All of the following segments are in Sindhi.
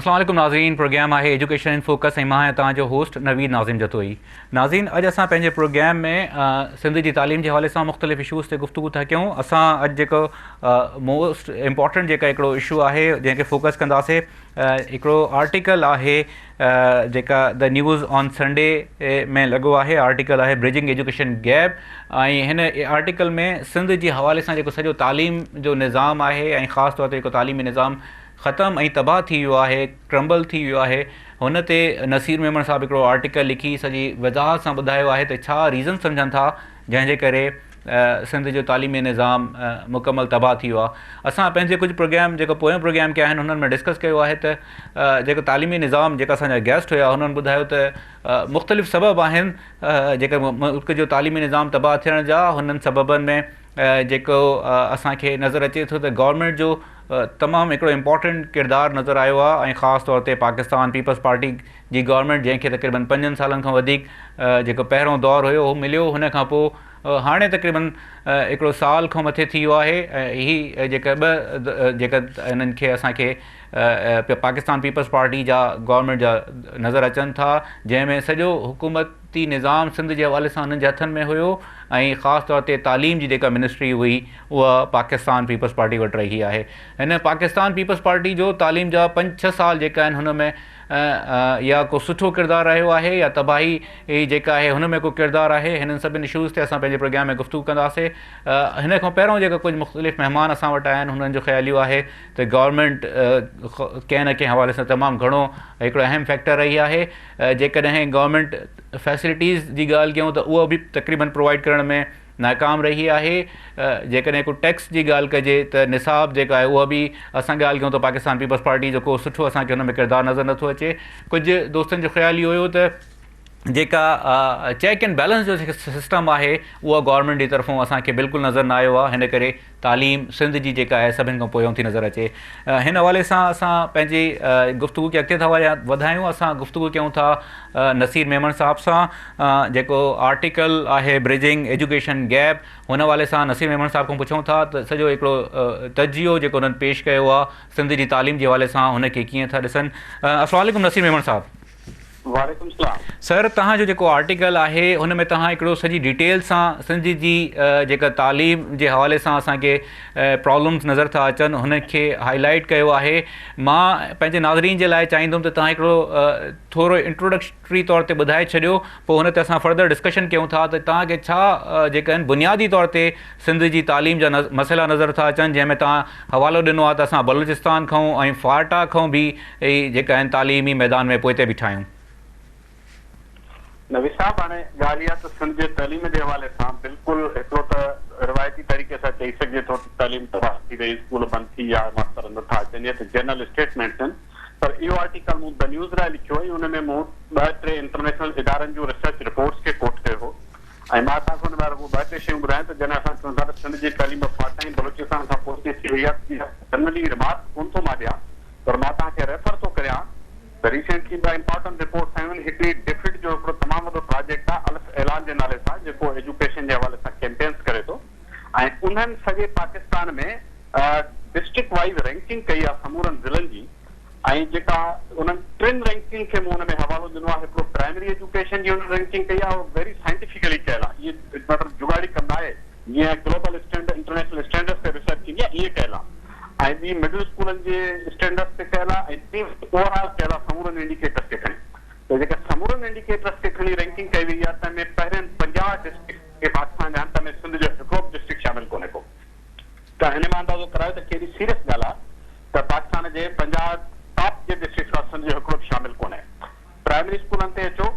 السلام عليڪم ناظرين پروگرام آهي ايجوڪيشن ان فوڪس ۽ مان آهيان توهان جو هوسٽ نويد ناظم جتوئي ناظرين اڄ اسان پنهنجي پروگرام ۾ سنڌ جي تعليم جي حوالي سان مختلف اشوز تي گفتگو ٿا ڪيون اسان اڄ جيڪو موسٽ امپورٽنٽ جيڪا هڪڙو اشو آهي جنهن کي فوڪس ڪنداسي هڪڙو آرٽيڪل آهي جيڪا the news on Sunday ۾ لڳو آهي آرٽيڪل آهي برجنگ ايجوڪيشن گيپ ۽ هن آرٽيڪل ۾ سنڌ جي حوالي سان جيڪو سڄو تعليم جو نظام آهي ۽ خاص طور تي جيڪو تعليمي نظام ختم ۽ تباهه ٿي ويو آهي ڪرمبل ٿي ويو آهي هن تي نصير ميمڻ صاحب هڪڙو آرٽيڪل لکي سڄي وضاحت سان ٻڌايو آهي ته ڇا ريزن سمجهن ٿا جنهن جي ڪري سنڌ جو تعليمي نظام مڪمل تباهه ٿي ويو آهي اسان پنهنجي ڪجهه پروگرام جيڪو پويون پروگرام ڪيا آهن انهن ۾ ڊسڪس ڪيو آهي ته جيڪو تعليمي نظام جيڪا اسان جا گيسٽ هيا انهن ٻڌايو ته مختلف سبب آهن جيڪا ملڪ جو تعليمي نظام تباهه ٿيڻ جا هنن سببن ۾ جيڪو اسان کي نظر اچي ٿو ته گورنمينٽ جو تمام هڪڙو امپورٽنٽ ڪردار نظر آيو آهي ۽ خاص طور تي پاڪستان پيپلز پارٽي جي گورنمينٽ جنهن کي تقريبن پنجن سالن کان وڌيڪ جيڪو پهريون دور هيو اهو مليو هن کان پوء هاڻي تقريبن هڪڙو سال کان مٿي ٿي ويو آهي ۽ هي جيڪا ٻه جيڪا هنن کي اسان کي پاڪستان پيپلز پارٽي جا گورنمينٽ جا نظر اچن ٿا جنهن ۾ سڄو حڪومتي نظام سنڌ جي حوالي سان هنن جي هٿن ۾ هيو ۽ خاص طور تي تعليم جي جيڪا منسٽري هئي اها پاڪستان پيپلز پارٽي وٽ رهي آهي هن پاڪستان پيپلز پارٽي جو تعليم جا پنج ڇهه سال جيڪا آهن هن ۾ يا ڪو سٺو ڪردار رهيو آهي يا تباهي جيڪا آهي هن ۾ ڪو ڪردار آهي هنن سڀني اشوز تي اسان پنهنجي پروگرام ۾ گفتگو ڪنداسي هن کان پهريون جيڪا ڪجهه مختلف مهمان اسان وٽ آيا آهن هنن جو خيال اهو آهي ته گورنمينٽ ڪنهن نه ڪنهن حوالي سان تمام گهڻو هڪڙو اهم فيڪٽر رهي آهي جيڪڏهن گورنمينٽ فيسلٽيز جي ڳالهه ڪيون ته اهو به تقريبن پرووائيڊ ڪرڻ ۾ ناڪام رهي آهي جيڪڏهن ڪو ٽيڪس جي ڳالهه ڪجي ته نصاب جيڪا آهي اها به اسان ڳالهه ڪيون ته پاڪستان پيپلز پارٽي جو ڪو سٺو اسان کي ان ۾ ڪردار نظر نٿو اچي ڪجهه دوستن جو خيال اهو هيو ته جيڪا چيڪ اينڊ بيلنس جو سسٽم آهي اها گورنمينٽ جي طرفون اسان کي بلڪل نظر نه آيو آهي هن ڪري تعليم سنڌ جي جيڪا آهي سڀن کان پويون ٿي نظر اچي. هن حوالي سان اسان پنهنجي گفتگو کي اڳتي ٿا وڌايون اسان گفتگو ڪيون ٿا نصير ميمڻ صاحب سان جيڪو آرٽيڪل آهي برجنگ ايجوڪيشن گيپ هن حوالي سان نصير ميمڻ صاحب کان پڇون ٿا ته سڄو هڪڙو تجزيو جيڪو انهن پيش ڪيو آهي سنڌ جي تعليم جي حوالي سان هن کي ڪيئن ٿا ڏسن السلام عليڪم نصير ميمڻ صاحب. وعليڪم السلام. سر توهان جو جيڪو آرٽيڪل آهي ان ۾ توهان هڪڙو سڄي ڊيٽيل سان سنڌ جي جيڪا تعليم جي حوالي سان اسان کي پرابلمز نظر ٿا اچن هن کي هائي لائيٽ ڪيو آهي مان پنهنجي ناظرين جي لاء چاهيندم ته توهان هڪڙو ٿورو انٽروڊڪٽري طور تي ٻڌائي ڇڏيو پوء هن تي اسان فردر ڊسڪشن ڪيون ٿا ته توهان کي ڇا جيڪا آهن بنيادي طور تي سنڌ جي تعليم جا مسئلا نظر ٿا اچن جنهن ۾ توهان حوالو ڏنو آهي ته اسان بلوچستان کان ۽ فاٽا کان به اهي جيڪا آهن تعليمي ميدان ۾ پوئتي بيٺا آهيون. نويد صاحب هاڻي ڳالهه اها ته سنڌ جي تعليم جي حوالي سان بلڪل هڪڙو ته روايتي طريقي سان چئي سگهجي ٿو ته تعليم تباهه ٿي وئي اسڪول بند ٿي ويا ماستر نه ٿا اچن اهي ته جنرل اسٽيٽمينٽس آهن پر اهو آرٽيڪل مون the news لاء لکيو ۽ ان ۾ مون ٻه ٽي انٽرنيشنل ادارن جون ريسرچ رپورٽس کي ڪوٽ ڪيو هو ۽ مان توهان کي ان ۾ رڳو ٻه ٽي شيون ٻڌايان ته جڏهن اسان چون ٿا ته سنڌ جي تعليم فاٽا ۽ بلوچستان کان پوئتي ٿي وئي آهي ته اها جنرلي رمارڪ ڪونه ٿو مان ڏيان پر مان توهان کي ريفر ٿو ڪريان ته ريسينٽلي ٻه امپارٽنٽ رپورٽس آيون آهن هڪڙي ڊفڊ جو هڪڙو تمام وڏو پراجيڪٽ آهي الف اعلان جي نالي سان جيڪو ايجوڪيشن جي حوالي سان ڪيمپينس ڪري ٿو ۽ انهن سڄي پاڪستان ۾ ڊسٽرڪٽ وائيز رينڪنگ ڪئي آهي سمورن ضلعن جي ۽ جيڪا انهن ٽن رينڪنگ کي مون ان ۾ حوالو ڏنو آهي هڪڙو پرائمري ايجوڪيشن جي انهن رينڪنگ ڪئي آهي اهو ويري سائنٽيفڪلي ڪيل آهي اهي مطلب جڳاڙي ڪم ناهي جيئن گلوبل اسٽينڊ انٽرنيشنل اسٽينڊرڊس تي ريسرچ ٿيندي آهي ائين ڪيل آهي ۽ ٻي مڊل اسڪولن جي اسٽينڊرڊس تي ڪيل آهي ۽ ٽين اوور آل ڪيل آهي سمورن انڊيڪيٽرس کي کڻي ته جيڪا سمورن انڊيڪيٽرس کي کڻي رينڪنگ ڪئي وئي آهي تنهن ۾ پهرين 50 ڊسٽرڪٽس کي پاڪستان جا آهن تنهن ۾ سنڌ جو هڪڙو به ڊسٽرڪٽ شامل ڪونهي ڪو ته هن مان اندازو ڪرايو ته ڪيڏي سيريس ڳالهه آهي ته پاڪستان جي 50 ٽاپ جي ڊسٽرڪٽس مان سنڌ جو هڪڙو به شامل ڪونهي. پرائمري اسڪولن تي اچو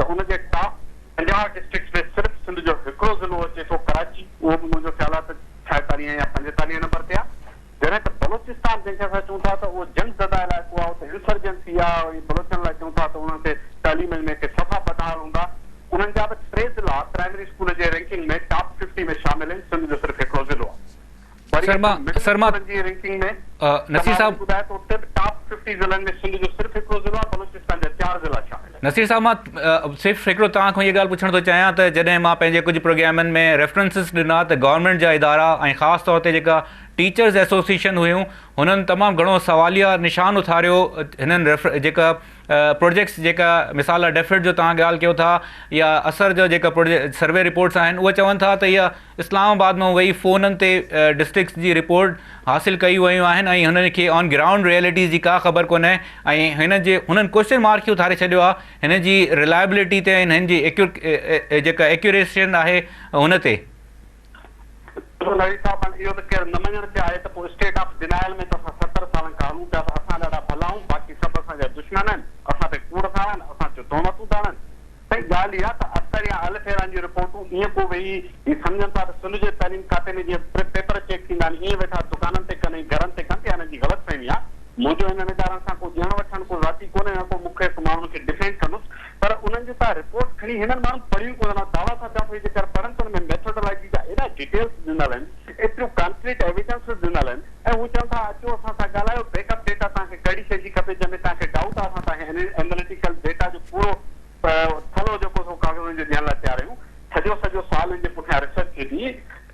ته ان جي ٽاپ 50 ڊسٽرڪٽس ۾ صرف سنڌ جو هڪڙو ضلعو اچي ٿو ڪراچي اهو به منهنجو خيال آهي ته 46 يا 45 نمبر تي آهي جڏهن ته بلوچستان جنهن کي اسان چئون ٿا ته اهو جنگ زده علائقو آهي اتي انسرجنسي آهي ۽ بلوچن لاء چئون ٿا ته انهن کي تعليم ۾ ڪي صفا بدحال هوندا انهن جا به ٽي ضلعا پرائمري اسڪول جي رينڪنگ ۾ ٽاپ 50 ۾ شامل آهن سنڌ جو صرف هڪڙو ضلعو آهي. وري سر مان مڊل سر مان اسڪولن جي رينڪنگ ۾ نصير ته مان صاحب وري ٻڌايان ته اتي به ٽاپ 50 ضلعن ۾ سنڌ جو صرف هڪڙو ضلعو آهي بلوچستان جا چار ضلعا شامل آهن. نصير صاحب مان صرف هڪڙو توهان کان اها ڳالهه پڇڻ ٿو چاهيان ته جڏهن مان پنهنجي ڪجهه پروگرامن ۾ ريفرنسز ڏنا ته گورنمينٽ جا ادارا ۽ خاص طور تي جيڪا ٽيچرز ايسوسيئيشن هيون هنن تمام گهڻو سواليه نشان اٿاريو هنن جيڪا پروجيڪٽس جيڪا مثال لاء ڊيفرڊ جو توهان ڳالهه ڪيو ٿا يا اثر جو جيڪا سروي رپورٽس آهن اهي چون ٿا ته اها اسلام آباد مان ويهي فونن تي ڊسٽرڪٽس جي رپورٽ حاصل ڪيون ويون آهن ۽ هنن کي آن گرائونڊ ريئلٽيز جي ڪا خبر ڪونهي ۽ هن جي هنن ڪوئسچن مارڪ کي اٿاري ڇڏيو آهي هن جي رلائبلٽي تي ۽ هن جي جيڪا ايڪيوريشن آهي هن تي. ڏسو نويد صاحب هاڻي اهو ته ڪير نه مڃڻ چاهي ته پوء اسٽيٽ آف ڊينائل ۾ ته اسان 70 سالن کان هلون پيا ته اسان ڏاڍا ڀلا آهيون باقي سڀ اسان جا دشمن آهن اسان تي ڪوڙ ٿا هڻن اسان تي تهمتون ٿا هڻن سائين ڳالهه اها ته اثر يا الف ايران جون رپورٽون ائين ڪو ويهي هي سمجهن ٿا ته سنڌ جي تعليم کاتي ۾ جيئن پيپر چيڪ ٿيندا آهن ائين ويٺا دڪانن تي ڪن ۽ گهرن تي ڪن ته اها هنن جي غلط فهمي آهي منهنجو هنن ادارن سان ڪو ڏيڻ وٺڻ ڪو ذاتي ڪونهي نه ڪو مون کي ماڻهن کي ڊفينڊ ڪندس پر انهن جون توهان رپورٽس کڻي هنن ماڻهن پڙهيون ڪونه مان دعويٰ سان چوان ٿو هي جيڪر پڙهن ته ان ۾ ميٿوڊالاجي جا ايڏا ڊيٽيلس ڏنل آهن ايتريون ڪانڪريٽ ايويڊنسز ڏنل آهن ۽ هو چون ٿا اچو اسان سان ڳالهايو بيڪ اپ ڊيٽا توهان کي ڪهڙي شيء جي کپي جنهن ۾ توهان کي ڊائوٽ آهي اسان توهان کي ايناليٽيڪل ڊيٽا جو پورو ٿلهو جيڪو سو ڪاغذن جو ڏيڻ لاء تيار آهيون سڄو سڄو سال ان جي پٺيان ريسرچ ٿئي ٿي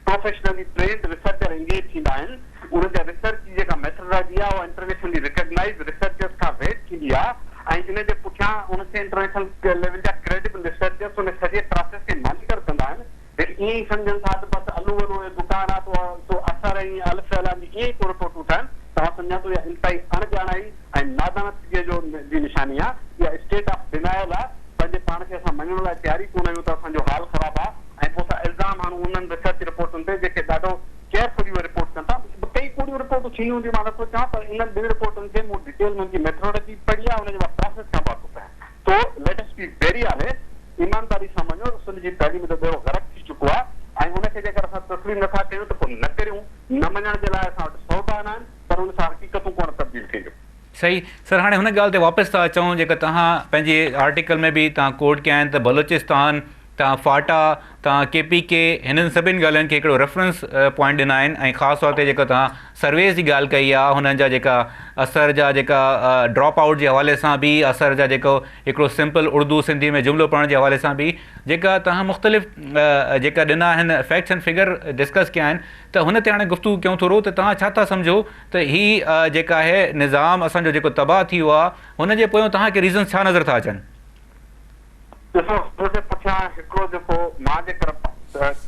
پروفيشنلي ٽرينڊ ريسرچر انگيج ٿيندا آهن، انهن جا ريسرچ جي جيڪا ميٿڊالاجي آهي اها انٽرنيشنلي ريڪگنائيزڊ ريسرچرز کان ويٽ ٿيندي آهي ۽ ان جي پٺيان ان کي انٽرنيشنل ليول جا ڪريڊبل ريسرچرز ان سڄي پراسيس کي مانيٽر ڪندا آهن. هي ائين ئي سمجهن ٿا ته بس الو ولو جو دڪان آهي تو سو اثر ۽ الف اعلان جي ائين ئي ڪو رپورٽون ٺاهن ته مان سمجهان ٿو اها انتهائي اڻ ڄاڻائي ۽ نادانستگيء جو جي نشاني آهي اها اسٽيٽ آف ڊينائل آهي پنهنجي پاڻ کي اسان مڃڻ لاء تيار ئي ڪونه آهيون ته اسان جو حال خراب آهي ۽ پوء ٿا الزام هڻون انهن ريسرچ رپورٽن تي جيڪي ڏاڍو ڪيئرفلي اهي رپورٽ ڪن ٿا. ڪئي ڪوڙيون رپورٽون ٿينديون هونديون مان نٿو چوان پر انهن ٻن رپورٽن کي مون ڊيٽيل ۾ ان جي ميٿوڊالاجي پڙهي آهي ان جي مان پراسيس کان واقف آهيان سو let us be very honest ايمانداري سان مڃو ته سنڌ جي تعليم جو ٻيڙو غرق ٿي چڪو آهي ۽ ان کي جيڪر اسان تسليم نٿا ڪيون ته پوء نه ڪريون نه مڃڻ جي لاء اسان وٽ سئو بهانا آهن پر ان سان حقيقتون ڪونه تبديل ٿينديون. صحيح سر هاڻي هن ڳالهه تي واپس ٿا اچون جيڪا توهان پنهنجي آرٽيڪل ۾ به توهان ڪوٽ ڪيا آهن ته بلوچستان تان فاٽا تان ڪي پي ڪي هنن سڀن ڳالهين کي هڪڙو ريفرنس پوائنٽ ڏنا آهن ۽ خاص طور تي جيڪا توهان سرويز جي ڳالهه ڪئي آهي هنن جا جيڪا اثر جا جيڪا ڊراپ آئوٽ جي حوالي سان به اثر جا جيڪو هڪڙو سمپل اردو سنڌي ۾ جملو پڙهڻ جي حوالي سان به جيڪا توهان مختلف جيڪا ڏنا آهن فيڪٽس اينڊ فگر ڊسڪس ڪيا آهن ته هن تي هاڻي گفتگو ڪيون ٿورو ته توهان ڇا ٿا سمجهو ته هي جيڪا آهي نظام اسان جو جيڪو تباهه ٿي ويو آهي هن جي پويان توهان کي ريزنس ڇا نظر ٿا اچن؟ ڏسو سنڌ جي پٺيان هڪڙو جيڪو مان جيڪر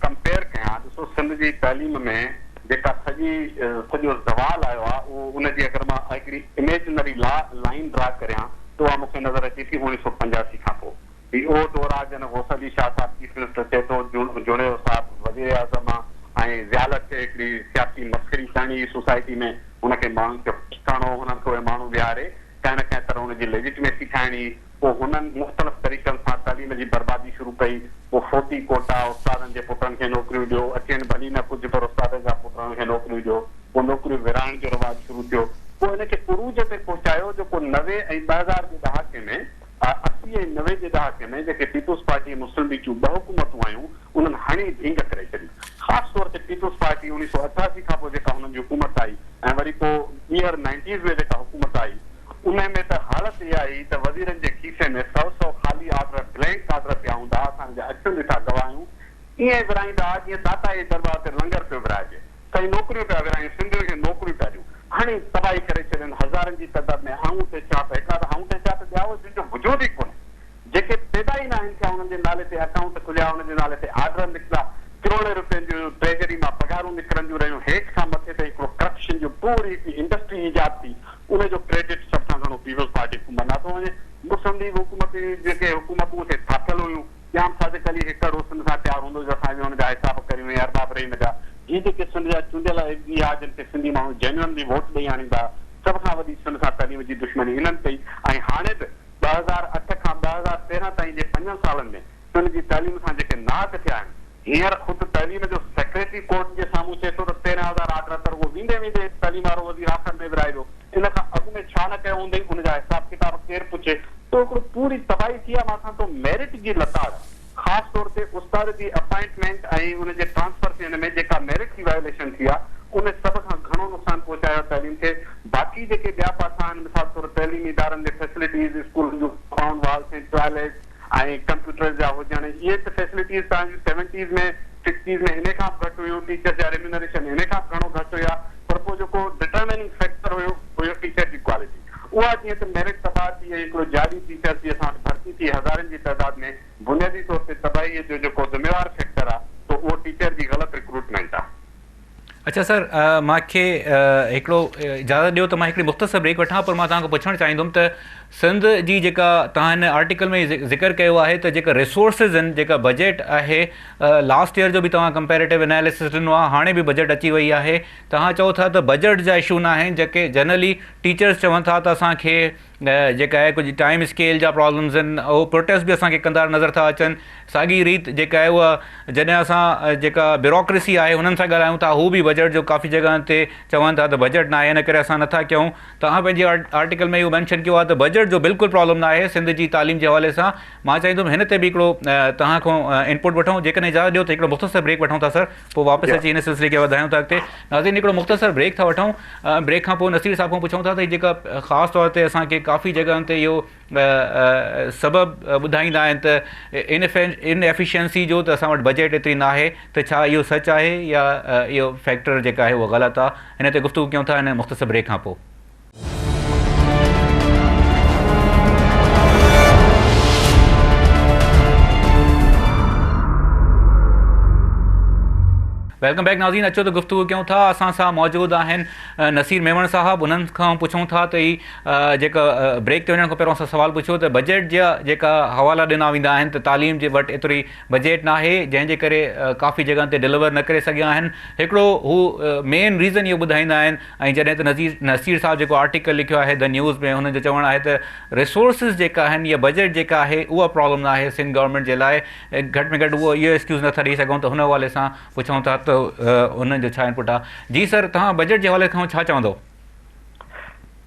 ڪمپيئر ڪيان ڏسو سنڌ جي تعليم ۾ جيڪا سڄي سڄو زوال آيو آ اهو ان جي اگر مان هڪڙي اميجنري لائين ڊرا ڪريان ته اها مون کي نظر اچي ٿي 1985 کان پوء هي اهو دور آ جڏهن غوث علي شاهه صاحب چيف منسٽر ٿئي ٿو جوڻيجو صاحب وزير اعظم آ ۽ ضياء الحق کي هڪڙي سياسي مسخري ڪرڻي هئي سوسائٽي ۾ هن کي ماڻهن کي خوش ڪرڻو هو هنن کي اهي ماڻهو ويهاري ڪنهن نه ڪنهن طرح ان جي ليجيٽميسي ٺاهڻي هئي. پوء هنن مختلف طريقن سان تعليم جي بربادي شروع ڪئي. پوء فوتي ڪوٽا، استادن جي پٽن کي نوڪريون ڏيو، اچين ڀلي نه ڪجهه پر استادن جا پٽن کي نوڪريون ڏيو. پوء نوڪريون ورهائڻ جو رواج شروع ٿيو. پوء ان کي عروج تي پهچايو جيڪو 90 ۽ 2000 جي ڏهاڪي ۾، 80 ۽ 90 جي ڏهاڪي ۾ جيڪي پيپلز پارٽي ۽ مسلم ليگ جون ٻه حڪومتون آيون، انهن هڻي ڀينگ ڪري ڇڏي. خاص طور تي پيپلز پارٽي 1988 کان پوء جيڪا هنن جي حڪومت آئي ۽ وري پوء ٻيهر نائنٽيز ۾ جيڪا حڪومت آئي انهي ۾ ته حالت اها هئي ته وزيرن جي کيسي ۾ سئو سئو خالي آرڊر بلينڪ آرڊر پيا هوندا ها اسان جا اکيون ڏٺا گواهيون ائين ورهائيندا ها جيئن داتا جي درٻار تي لنگر پيو ورهائجي. سائين نوڪريون پيا ورهايون سنڌين کي نوڪريون پيا ڏيون هڻي تباهي ڪري ڇڏين هزارن جي تعداد ۾ آڱوٺي ڇاپ هڪڙا ته آڱوٺي ڇاپ ٻيا اهي جن جو وجود ئي ڪونهي. جيڪي پيدا ئي ناهن ٿيا انهن جي نالي تي اڪائونٽ کليا انهن جي نالي تي آرڊر نڪتا ڪروڙين روپين جون ٽريجري مان پگهارون نڪرنديون رهيون هيٺ کان مٿي تائين هڪڙو ڪرپشن جو پوري هڪڙي انڊسٽري ايجاد ٿي ان جو ڪريڊٽ سڀ کان گهڻو پيپلز پارٽي حڪومت نه ٿو وڃي مسلم ليگ حڪومت جون جيڪي حڪومتون اتي ٿاڦيل هيون ڄام صادق علي کي ڪهڙو سنڌ سان پيار هوندو جو اسان به ان جا حساب ڪريون ۽ ارباب رحيم جا هي جيڪي سنڌ جا چونڊيل ايف جي ها جن کي سنڌي ماڻهو جينيونلي ووٽ ڏئي آڻيندا سڀ کان وڏي سنڌ سان تعليم جي دشمني انهن ڪئي ۽ هاڻي به 2008 کان 2013 تائين جي پنجن سالن ۾ سنڌ جي تعليم سان جيڪي ناحق ٿيا آهن، هينئر خود تعليم جو سيڪريٽري ڪورٽ جي سامهون چئي ٿو ته 13,000 آرڊر ته رڳو ويندي ويندي تعليم وارو وزير آخر ۾ ورهائي ويو، ان کان اڳ ۾ ڇا نه ڪيو هوندئي، ان جا حساب ڪتاب ڪير پڇي؟ سو هڪڙو پوري تباهي ٿي آهي، مان سان ٿو ميرٽ جي لتاڙ، خاص طور تي استاد جي اپائنٽمينٽ ۽ ان جي ٽرانسفر ٿيڻ ۾ جيڪا ميرٽ جي وايوليشن ٿي آهي ان سڀ کان گهڻو نقصان پهچايو آهي تعليم کي باقي جيڪي ٻيا پاسا آهن مثال طور تعليمي ادارن جي فيسلٽيز اسڪولن جون ڪمپائونڊ والس ۽ ٽوائليٽ. ته فيسلٽيز توهان جون سيونٽيز ۾ سڪسٽيز ۾ انهي کان به گهٽ هيون، ٽيچرز جا ريميونريشن انهي کان به گهڻو گهٽ هيا پر پوء جيڪو ڊٽرميننگ فيڪٽر هيو اهو هيو ٽيچر جي ڪوالٽي. اها جيئن ته ميرٽ تباهه ٿي ۽ هڪڙو جعلي ٽيچرز جي اسان وٽ ڀرتي ٿي هزارن جي تعداد ۾ بنيادي طور تي تباهي جو جيڪو ذميوار فيڪٽر آ سو اهو ٽيچر جي غلط ريڪروٽمينٽ آ. اڇا سر مان کي هڪڙو اجازت ڏيو ته مان هڪڙي مختصر بريڪ وٺان پر مان توهان کان پڇڻ چاهيندم ته سنڌ جي جيڪا توهان هن آرٽيڪل ۾ ذڪر ڪيو آهي ته جيڪا ريسورسز آهن جيڪا بجيٽ آهي لاسٽ ايئر جو به توهان ڪمپيريٽو اناليسس ڏنو آهي هاڻي به بجيٽ اچي وئي آهي توهان چئو ٿا ته بجيٽ جا اشو نه آهن جيڪي جنرلي ٽيچرز چون ٿا ته اسان کي جيڪا آهي ڪجهه ٽائيم اسڪيل جا پرابلمز آهن اهو پروٽيسٽ به اسان کي ڪندا نظر ٿا اچن ساڳي ريت جيڪا آهي اها جڏهن اسان جيڪا بيوروڪريسي آهي انهن سان ڳالهايون ٿا هو به بجيٽ جو ڪافي جڳهن تي چون ٿا ته بجيٽ ناهي ان ڪري اسان نٿا ڪيون توهان پنهنجي آرٽيڪل ۾ اهو مينشن ڪيو آهي ته بجيٽ جو بلڪل پرابلم ناهي سنڌ جي تعليم جي حوالي سان مان چاهيندم هن تي به هڪڙو توهان کان انپوٽ وٺون جيڪڏهن اجازت ڏيو ته هڪڙو مختصر بريڪ وٺون ٿا سر پوء واپس اچي هن سلسلي کي وڌايون ٿا اڳتي. ناظرين هڪڙو مختصر بريڪ ٿا وٺون بريڪ کان پوء نصير صاحب کان پڇون ٿا ته هي جيڪا خاص طور تي اسان کي ڪافي جڳهن تي اهو سبب ٻڌائيندا آهن ته ان ايفيشنسي جو ته اسان وٽ بجيٽ ايتري نه آهي ته ڇا اهو سچ آهي يا اهو فيڪٽر جيڪا آهي اهو غلط آهي هن تي گفتگو ڪيون ٿا هن مختصر بريڪ کان پوء. Welcome back ناظرين اچو ته گفتگو ڪيون ٿا اسان سان موجود آهن نصير ميمڻ صاحب انهن کان پڇون ٿا ته هي جيڪا بريڪ تي وڃڻ کان پهريون اسان سوال پڇيو ته بجيٽ جا جيڪا حوالا ڏنا ويندا آهن ته تعليم جي وٽ ايتري بجيٽ ناهي جنهن جي ڪري ڪافي جڳهن تي ڊليور نه ڪري سگهيا آهن هڪڙو هو مين ريزن اهو ٻڌائيندا آهن ۽ جڏهن ته نذير نصير صاحب جيڪو آرٽيڪل لکيو آهي The News ۾ هنن جو چوڻ آهي ته ريسورسز جيڪا آهن يا بجيٽ جيڪا آهي اها پرابلم نه آهي سنڌ گورنمينٽ جي لاء گهٽ ۾ گهٽ اهو اهو ايڪسڪيوز نٿا ڏئي سگهون ته هن حوالي سان پڇون ٿا ته هنن جو ڇا انپٽ آهي جي سر توهان بجيٽ جي حوالي کان ڇا چوندو؟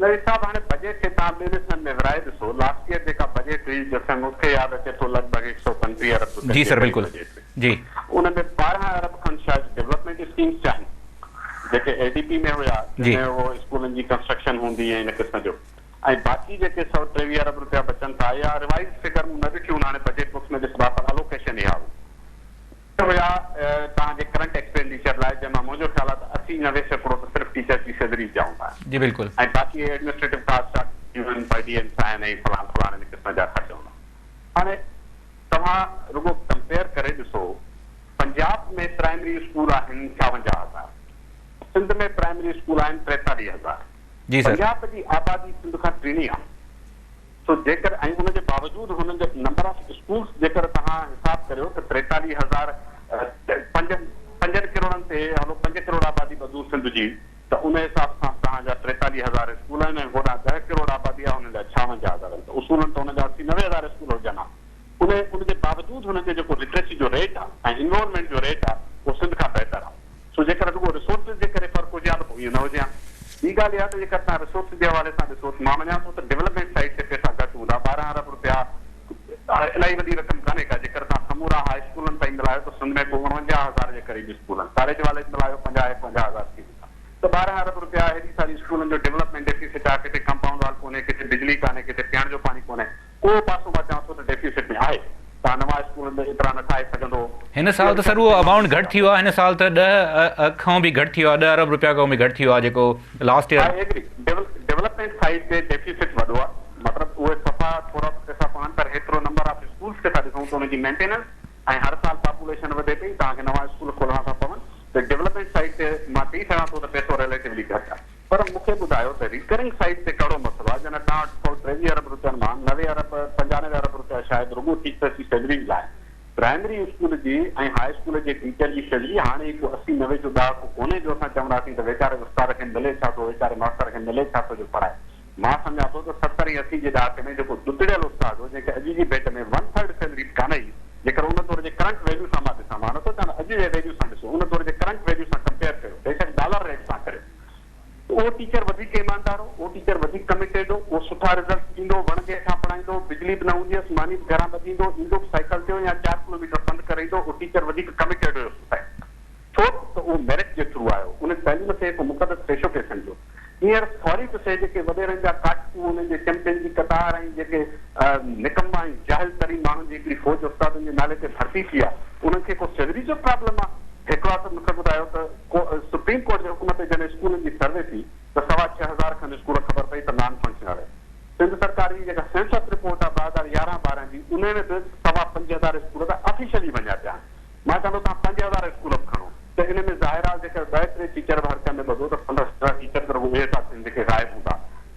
نذير صاحب هاڻي بجيٽ کي توهان ٻن حصن ۾ ورهائي ڏسو لاسٽ ييئر جيڪا بجيٽ هئي جيستائين مون کي ياد اچي ٿو لڳ ڀڳ هڪ سئو پنجٽيهه ارب روپين جي جي سر قريب بلڪل بجيٽ هئي جي. ان ۾ 12 ارب کن شايد ڊولپمينٽ اسڪيمز جا آهن جيڪي اي ڊي پي ۾ هيا جنهن ۾ اهو اسڪولن جي ڪنسٽرڪشن هوندي ۽ ان قسم جو ۽ باقي جيڪي 123 ارب روپيا بچن ٿا اها ريوائز فگر مون نه ڏٺي هوندي هاڻي بجيٽ بڪس ۾ ڏسبا پر الوڪيشن اها هئي هيا توهان جي ڪرنٽ ايڪسپينڊيچر لاء جنهن مان منهنجو خيال آهي ته 80 90% ته صرف ٽيچرس جي سيلريز جا هوندا آهن جي بلڪل ۽ باقي ايڊمنسٽريٽو ڪاسٽ آهن پر ڊي ايمس آهن ۽ فلان فلان ان قسم جا خرچ هوندا هاڻي توهان رڳو ڪمپيئر ڪري ڏسو پنجاب ۾ پرائمري اسڪول آهن 56 هزار، سنڌ ۾ پرائمري اسڪول آهن 43 هزار. جي سر. پنجاب جي آبادي سنڌ کان ٽيڻي آهي. سو جيڪر ۽ ان جي باوجود هنن جا نمبر آف اسڪولس جيڪر توهان حساب ڪريو ته 43 هزار پنجن پنجن ڪروڙن تي هلو پنج ڪروڙ آبادي ٻڌون سنڌ جي ته ان حساب سان توهان جا 43 هزار اسڪول آهن ۽ هوڏانهن ڏهه ڪروڙ آبادي آهي هنن جا 56 هزار آهن ته اصولن ته هنن جا 80 90 هزار اسڪول هجن ها. ان ان جي باوجود هنن جو جيڪو لٽريسي جو ريٽ آ ۽ انرولمينٽ جو ريٽ آ اهو سنڌ کان بهتر آ. سو جيڪر رڳو ريسورسز جي ڪري فرق هجي ها ته پوء ائين نه هجي ها. ٻي ڳالهه اها ته جيڪر توهان ريسورسز جي حوالي سان ڏسو ته مان مڃان ٿو ته ڊولپمينٽ سائيڊ تي پئسا گهٽ هوندا، 12 ارب روپيا الاهي وڏي رقم ڪانهي ڪا، جيڪر توهان سمورا هاء اسڪولن تائين ملايو ته سنڌ ۾ ڪو 49 هزار جي قريب اسڪول آهن، ڪاليج واليج ملايو 50 51 هزار ٿي ويندا ته 12 ارب روپيا هيڏي ساري اسڪولن جو ڊولپمينٽ ڊيفيسٽ آ، ڪٿي ڪمپائونڊ وال ڪونهي، ڪٿي بجلي ڪانهي، ڪٿي پيئڻ جو پاڻي ڪونهي. ڪو پاسو مان چوان ٿو ته ڊيفيسٽ ۾ آهي، توهان نوان اسڪول به ايترا نه ٺاهي سگهندو. هن سال ته سر اهو امائونٽ گهٽ ٿي ويو آهي، هن سال ته 10 کان به گهٽ ٿي ويو آهي، 10 ارب روپيا کان به گهٽ ٿي ويو آهي جيڪو last year. I agree, development side تي ڊيفيسٽ وڏو آهي، مطلب اهي صفا ٿورا ته پئسا پون پر هيترو نمبر آف اسڪولز کي ٿا ڏسون ته ان جي مينٽيننس ۽ هر سال پاپوليشن وڌي پئي، توهان کي نوان اسڪول کولڻا ٿا پون ته ڊولپمينٽ سائيڊ تي مان چئي سگهان ٿو ته پئسو ريليٽولي گهٽ آهي. پر مون کي ٻڌايو ته ريڪرنگ سائيڊ تي ڪهڙو مسئلو آهي جڏهن توهان وٽ 123 ارب روپين مان 90 ارب 95 ارب روپيا شايد رڳو ٽيچرس جي سيلريز لاء پرائمري اسڪول جي ۽ هاء اسڪول جي ٽيچر جي سيلري هاڻي هڪ 80 90 جو ڏهاڪو ڪونهي جو اسان چونداسين ته ويچاري استاد کي ملي ڇا ٿو ويچاري ماستر کي ملي ڇا ٿو جو پڙهائي مان سمجهان ٿو ته 70 ۽ 80 جي ڏهاڪي ۾ جيڪو ڏتڙيل استاد هو جنهن کي اڄ جي ڀيٽ ۾ ون ٿرڊ سيلري به ڪانه هئي جيڪر ان دور جي ڪرنٽ ويليو سان مان ڏسان مان نٿو چوان ته اڄ جي ويليو سان ڏسو ان دور جي ڪرنٽ ويليو سان ڪمپيئر ڪريو بيشڪ ڊالر ريٽ سان ڪريو ته اهو ٽيچر وڌيڪ ايماندار هو، اهو ٽيچر وڌيڪ ڪميٽيڊ هو، اهو سٺا رزلٽس ڏيندو هو، وڻ جي هيٺان پڙهائيندو هو، بجلي به نه هوندي هيس، ماني به گهران ٻڌي ايندو هو، ايندو به سائيڪل تي هو يا چار ڪلوميٽر پنڌ ڪري ايندو هو، اهو ٽيچر وڌيڪ ڪميٽيڊ هيو سوسائٽي سان. ڇو ته اهو ميرٽ جي ٿرو آيو، ان تعليم کي هڪ مقدس پيشو پئي سمجهيو. هينئر سوري ٽو سي جيڪي وڏيرن جا ڪاٽڪو، انهن جي چمچن جي قطار ۽ جيڪي نڪما ۽ جاهل ترين. ترين ماڻهن جي هڪڙي فوج استادن جي نالي تي ڀرتي ٿي آهي، انهن کي ڪو سيلري جو پرابلم آهي؟ هڪڙا ته مون کي ٻڌايو ته ڪو سپريم ڪورٽ جي حڪم تي جڏهن اسڪولن جي سروي ٿي ته 6.25 هزار کن اسڪول خبر پئي ته نان فنڪشنل آهن. سنڌ سرڪار جي جيڪا سينسس رپورٽ آهي 2011 12 جي، انهي ۾ به 5.25 هزار اسڪول ته آفيشلي مڃيا پيا آهن. مان چوان ٿو توهان 5000 اسڪول به کڻو ته ان ۾ ظاهر آهي جيڪر ٻه ٽي ٽيچر به هر ڪنهن ۾ ٻڌو ته 15 17 ٽيچر ته رڳو اهي ٿا ٿين جيڪي غائب هوندا.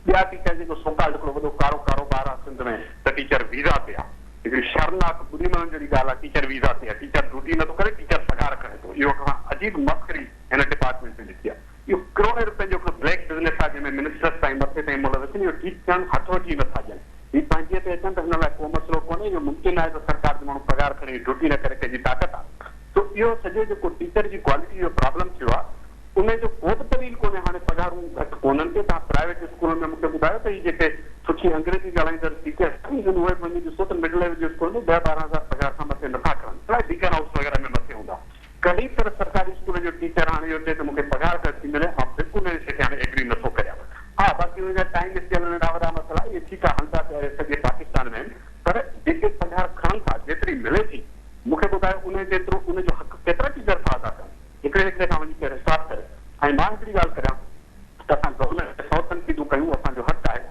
ٻيا ٽيچر جيڪو سوڪالڊ هڪڙو وڏو ڪارو ڪاروبار آهي سنڌ ۾ ته ٽيچر ويزا تي آهي. هڪڙي شرمناڪ ٻڏي مرڻ جهڙي ڳالهه آهي ٽيچر ويزا تي آهي ٽيچر ڊيوٽي نٿو ڪري ٽيچر پگهار کڻي ٿو. اهو هڪ عجيب مسخري هن ڊپارٽمينٽ ۾ ڏٺي آهي. اهو ڪروڙين روپين جو هڪڙو بليڪ بزنس آهي جنهن ۾ منسٽرس تائين مٿي تائين ملوث آهن. اهو ٺيڪ ٿيڻ هٿ وٺي نٿا ڏين. هي پنهنجي تي اچن ته هن لاء ڪو مسئلو ڪونهي. اهو ممڪن آهي ته سرڪار جو ماڻهو پگهار کڻي ڊيوٽي نه ڪري ڪنهن جي طاقت آهي. سو اهو سڄو جيڪو ٽيچر جي ڪوالٽي جو پرابلم ٿيو آهي ان جو ڪو به دليل ڪونهي. هاڻي پگهارون گهٽ ڪونهن ڪي. توهان پرائيويٽ اسڪولن ۾ مون کي ٻڌايو ته هي جيڪي سٺي انگريزي ڳالهائيندڙ ٽيچرس آهن ايون اهي به وڃي ڏسو ته مڊل ليول جي اسڪول ۾ ڏهه 12 هزار پگهار کان مٿي نٿا کڻن. الائي بيڪن هائوس وغيره ۾ مٿي هوندا. ڪهڙي طرح سرڪاري اسڪول جو ٽيچر هاڻي اهو چئي ته مون کي پگهار گهٽ ٿي ملي، آئون بلڪل ان شيء کي هاڻي ايگري نٿو ڪريان. ها باقي ان جا ٽائيم اسڪيل ننڍا وڏا مسئلا اهي ٺيڪ آهي هلندا پيا اهي سڄي پاڪستان ۾ آهن پر جيڪي پگهار کڻن ٿا جيتري ملي ٿي مون کي ٻڌايو ان جيترو ان جو حق ڪيترا ٽيچر ٿا ادا ڪن؟ هڪڙي هڪڙي کان وڃي ڪري حساب ڪري ۽ مان هڪڙي ڳالهه ڪريان ته اسان گورنمينٽ تي سئو تنقيدون ڪيون اسان جو حق آهي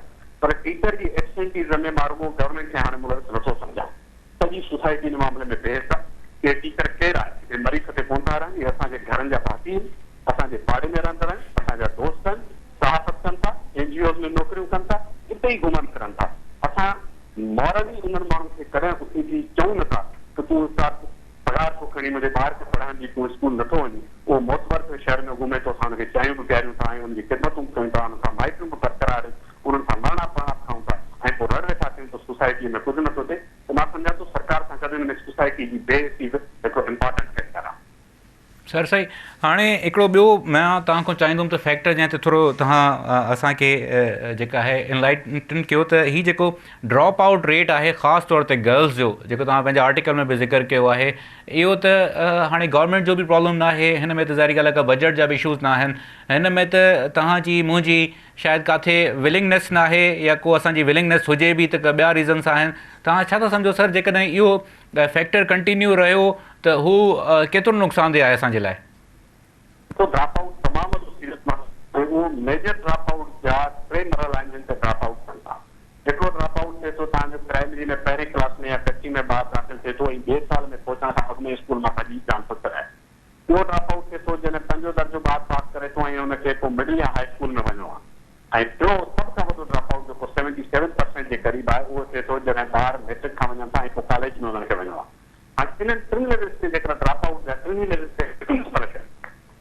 پر ٽيچر جي ايبسينٽيزم ۾ مان رڳو گورنمينٽ کي هاڻي ملوث نٿو سمجهان. سڄي سوسائٽي ان معاملي ۾ بي حس آ. اهي ٽيچر ڪير آهن؟ اهي مريخ تي ڪونه ٿا رهن، اهي اسان جي گهرن جا ڀاتي آهن، اسان جي پاڙي ۾ رهندڙ آهن، اسان جا دوست آهن، صحافت ڪن ٿا، اين جي اوز ۾ نوڪريون ڪن ٿا، اتي ئي گهمن ڦرن ٿا. اسان مورلي انهن ماڻهن کي ڪڏهن اٿي ٿي چئون نه ٿا ته تون استاد پگهار ٿو کڻين، منهنجي ٻار کي پڙهائڻ جي تون اسڪول نه ٿو وڃين. اهو معتبر ٿيو شهر ۾ گهمي ٿو، اسان ان کي چانهيون به پياريون ٿا ۽ ان جي خدمتون به ڪيون ٿا، ان سان مائٽيون به برقرار آهن. انهن سان مرڻا پرڻا به کائون ٿا ۽ پوء رڙ ويٺا ٿيون ته سوسائٽيء ۾ ڪجهه نٿو ٿئي ته مان سمجهان ٿو سرڪار سان گڏ ان ۾ سوسائٽي جي بي حسي به هڪڙو امپارٽنٽ فيڪٽر آهي. سر سائين هاڻي هڪڙو ٻيو مان توهان کان چاهيندم ته فيڪٽر جنهن تي ٿورو توهان اسان کي جيڪا آهي انلائٽن ڪيو ته هي جيڪو ڊراپ آئوٽ ريٽ آهي خاص طور تي گرلز جو جيڪو توهان پنهنجي آرٽيڪل ۾ به ذڪر ڪيو آهي اهو ته هاڻي گورنمينٽ جو به پرابلم ناهي هن ۾ ته ظاهري ڳالهه آهي ڪا بجيٽ جا به اشوز ناهن هن ۾ ته توهان جي منهنجي شايد ڪاٿي ولنگنيس ناهي يا ڪو اسان جي ولنگنيس هجي به ته ٻيا ريزنس آهن توهان ڇا ٿا سمجهو سر جيڪڏهن اهو فيڪٽر ڪنٽينيو رهيو ته هو ڪيترو نقصان ده آهي اسان جي لاء؟ ڏسو ڊراپ آئوٽ تمام وڏو سيريس مسئلو ۽ اهو ميجر ڊراپ آئوٽ جا ٽي مرحلا آهن جن تي ڊراپ آئوٽ ٿين ٿا. هڪڙو ڊراپ آئوٽ ٿئي ٿو توهان جو پرائمري ۾ پهرين ڪلاس ۾ يا ڪچي ۾ ٻار داخل ٿئي ٿو ۽ ٻئي سال ۾ پهچڻ کان اڳ ۾ اسڪول مان ڀڄي جان ڇڏائي. اهو ڊراپ آئوٽ ٿئي ٿو جڏهن پنجون درجو ٻار پاس ڪري ٿو ۽ ان کي پوء مڊل يا هاء اسڪول ۾ وڃڻو آهي ۽ ٽيون سڀ کان وڏو ڊراپ آئوٽ جيڪو 77% جي قريب آهي اهو ٿئي ٿو جڏهن ٻار ميٽرڪ کان وڃن ٿا ۽ پوء ڪاليج ۾ انهن کي وڃڻو آهي. هاڻي انهن ٽن ليولز تي جيڪڏهن ڊراپ آئوٽ جا ٽنهي ليولز تي هڪ مختلف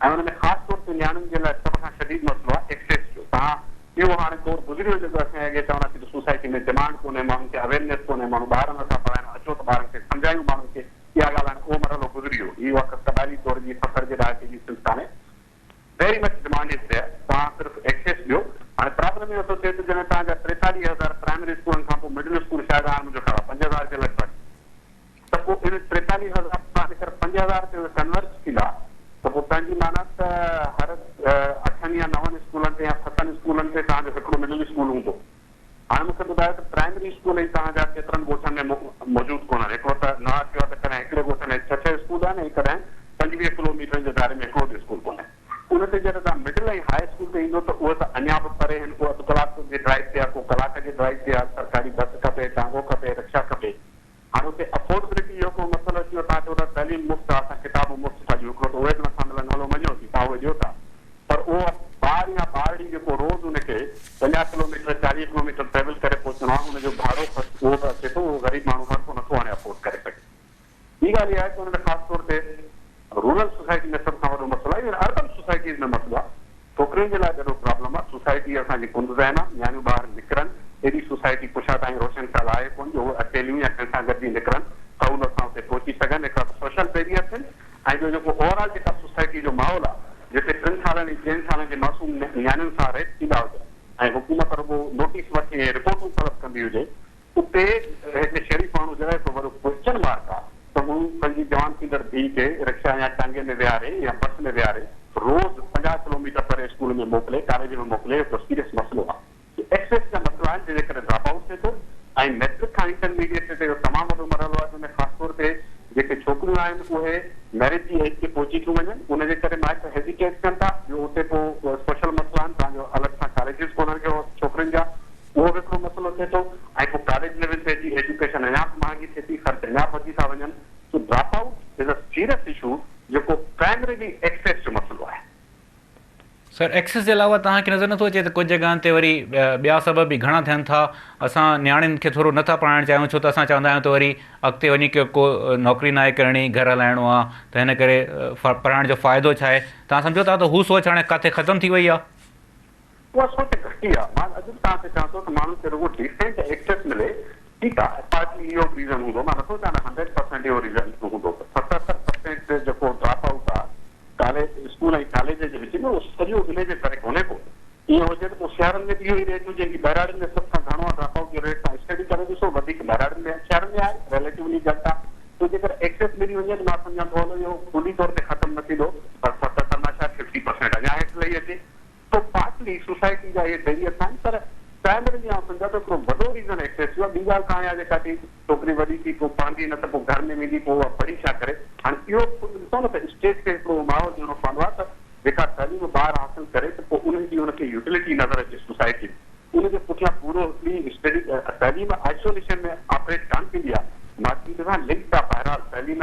آهن ۽ ان ۾ خاص طور تي نياڻين جي لاء سڀ کان شديد مسئلو آهي ايڪسيس جو. توهان اهو هاڻي دور گذري ويو جيڪو اسين اڳي چونداسين ته سوسائٽي ۾ ڊمانڊ ڪونهي ماڻهن کي اويرنيس ڪونهي ماڻهو ٻار نٿا پڙهائن اچو ته ٻارن کي سمجهايون ماڻهن کي اها ڳالهه هاڻي اهو مرحلو گذري ويو. هي وقت قبائلي دور جي 70 جي ڏهاڪي جي سنڌ ڪانهي. Very much demand is there. توهان صرف ايڪسيس ڏيو. هاڻي پرابلم اهو ٿو ٿئي ته جڏهن توهان جا 43,000 پرائمري اسڪولن کان پوء مڊل اسڪول شايد هاڻي منهنجو خيال آهي 5,000 جي لڳ ڀڳ ته پوء ان 43,000 مان جيڪر 5,000 تي اهي ڪنورج ٿيندا ته پوء تنهن جي معنيٰ ته هر اٺن يا نون اسڪولن تي يا ستن اسڪولن تي توهان جو هڪڙو مڊل اسڪول هوندو. هاڻي مون کي ٻڌايو ته پرائمري اسڪول ئي توهان جا ڪيترن ڳوٺن ۾ موجود ڪونهن. هڪڙو ته نه ٿيو آهي ته ڪڏهن هڪڙي ڳوٺ ۾ ڇهه ڇهه اسڪول آهن ۽ ڪڏهن 25 ڪلو ميٽرن جي دائري ۾ هڪڙو به اسڪول ڪونهي. ان تي جڏهن توهان مڊل ۽ هاء اسڪول تي ايندو ته اهي ته اڃا به پري آهن. ڪو اڌ ڪلاڪ جي ڊرائيو تي آهي، ڪو ڪلاڪ جي ڊرائيو تي آهي. سرڪاري بس کپي، ٽانگو کپي، رڪشا کپي. هاڻي اتي افورڊبلٽي جو هڪڙو مسئلو اچي ويو. توهان چئو ٿا تعليم مفت آهي، اسان ڪتاب مفت ٿا ڏيون، هڪڙو ته اهي به نٿا ملن، هلو مڃيوسين توهان اهي ڏيو ٿا، پر اهو ٻار يا ٻارڙي جيڪو روز ان کي 50 ڪلوميٽر 40 ڪلوميٽر ٽريول ڪري پهچڻو آهي، ان جو ڀاڙو خرچ اهو به اچي ٿو، اهو غريب ماڻهو هر ڪو نٿو هاڻي افورڊ ڪري سگهي. ٻي ڳالهه اها آهي ته ان ۾ خاص طور تي رورل سوسائٽي ۾ سڀ کان وڏو مسئلو آهي، ايون اربن سوسائٽيز ۾ مسئلو آهي، ڇوڪرين جي لاء ڏاڍو پرابلم آهي، سوسائٽي اسان جي ڪند ذهن آهي، نياڻيون ٻاهر نڪرن، ايڏي سوسائٽي پڇا تائين روشن خيال آهي ڪونه جو اهي اڪيليون يا ڪنهن سان گڏجي نڪرن، سهولت سان اتي پهچي سگهن، هڪڙا ته سوشل بيريئر ٿين ۽ ٻيو جيڪو اوور آل جيڪا سوسائٽي جو ماحول آهي جتي ٽن سالن ۽ چئن سالن جي معصوم نياڻين سان ريپ ٿيندا هجن ۽ حڪومت رڳو نوٽيس وٺي ۽ رپورٽون طلب ڪندي هجي اتي هڪ شريف ماڻهو جي لاء هڪڙو وڏو ڪوئسچن مارڪ آ ته هو پنهنجي جوان ٿيندڙ ڌيء کي رڪشا يا ٽانگي ۾ ويهاري يا بس ۾ ويهاري روز 50 ڪلوميٽر پري اسڪول ۾ موڪلي، ڪاليج ۾ موڪلي، هڪڙو سيريس مسئلو آ. ايڪسيس جا مسئلا آهن جنهن جي ڪري ڊراپ آئوٽ ٿئي ٿو ۽ ميٽرڪ کان انٽرميڊيٽ تي اهو تمام وڏو مرحلو آهي جنهن ۾ خاص طور تي جيڪي ڇوڪريون آهن اهي ميرج جي ايج تي پهچي ٿيون وڃن ان جي ڪري مائٽ هيزيٽيٽ ڪن ٿا ٻيو اتي پوء سوشل مسئلا آهن توهان جو الڳ سان ڪاليجز ڪونهن ڪي ڇوڪرين جا اهو به هڪڙو مسئلو ٿئي ٿو ۽ پوء ڪاليج ليول تي اچي ايجوڪيشن اڃا به مهانگي ٿئي ٿي خرچ اڃا به وڌي ٿا وڃن سو drop out is a serious issue جيڪو پرائمريلي ايڪسيس جو مسئلو آهي. سر ايڪسس جي علاوه توهان کي نظر نٿو اچي ته ڪجهه جڳهن تي وري ٻيا سبب به گهڻا ٿين ٿا اسان نياڻين کي ٿورو نٿا پڙهائڻ چاهيون ڇو ته اسان چوندا آهيون ته وري اڳتي وڃي ڪو نوڪري ناهي ڪرڻي گهر هلائڻو آهي ته هن ڪري پڙهائڻ جو فائدو ڇا آهي توهان سمجهو ٿا ته هو سوچ هاڻي ڪاٿي ختم ٿي وئي آهي. اها سوچ گهٽي آهي مان اڄ به توهان کي چوان ٿو ته ماڻهن کي رڳو ڊيسينٽ ايڪسس ملي ٺيڪ آهي پارٽلي اهو به ريزن هوندو مان نٿو چوان ته هنڊريڊ پرسينٽ اهو ريزن هوندو پر 77 پرسينٽ جيڪو ڊراپ آئوٽ آهي ڪاليج، اسڪول ۽ ڪاليج جي وچ ۾ اهو سڄو انهي جي ڪري ڪونهي ڪو. ائين هجي ته پوء شهرن ۾ به اهو ئي ريٽ هجي. هي ٻهراڙين ۾ سڀ کان گهڻو آهي ڊراپ آئوٽ جو ريٽ. توهان اسٽڊي ڪري ڏسو وڌيڪ ٻهراڙين ۾ آهي. شهرن ۾ آهي ريليٽولي گهٽ آهي. سو جيڪر ايڪسيس ملي وڃي ته مان سمجهان ٿو هلو اهو ڪلي طور تي ختم نه ٿيندو پر 77 مان شايد ففٽي پرسينٽ اڃا هيٺ لهي اچي. سو پارٽلي سوسائٽي جا اهي بيريئرس آهن پر پرائمرلي آئون سمجهان ٿو هڪڙو وڏو ريزن ايڪسيس جو آهي. ٻي ڳالهه توهان اها جيڪا چئي ڇوڪري وڏي ٿي پوء پڙهندي نه ته پوء گهر ۾ ويندي پوء اها پڙهي ڇا ڪري؟ هاڻي اهو به ڏسو نه ته اسٽيٽ کي هڪڙو ماحول ڏيڻو پوندو آهي ته جيڪا تعليم ٻار حاصل ڪري ته پوء ان جي ان کي يوٽيلٽي نظر اچي سوسائٽي ۾ ان جي پٺيان پورو هڪڙي اسٽڊي تعليم آئسوليشن ۾ آپريٽ ڪانه ٿيندي آهي مارڪيٽ سان لنڪڊ آهي بهرحال تعليم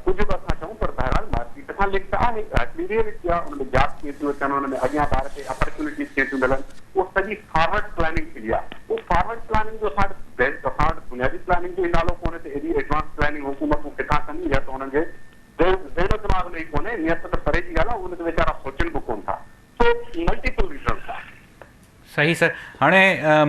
ڪجهه به اسان چئون پر بهرحال مارڪيٽ سان لنڪڊ آهي هڪڙي ريئلٽي آهي ان ۾ جابس ڪيئن ٿيون اچن ان ۾ اڳيان ٻار کي اپرچونيٽيز ڪيئن ٿيون ملن اهو سڄي فارورڊ پلاننگ ٿيندي آهي اهو فارورڊ پلاننگ جو اسان وٽ بيسٽ اسان وٽ بنيادي پلاننگ جو ئي نالو ڪونهي ته ايڏي ايڊوانس پلاننگ حڪومتون ڪٿان ڪنديون يا ته انهن جي ذهن و دماغ ۾ ئي ڪونهي نيت ته پري جي ڳالهه آهي اهي ته ويچارا سوچين به ڪونه ٿا سو ملٽيپل ريزنس آهن. صحيح سر هاڻي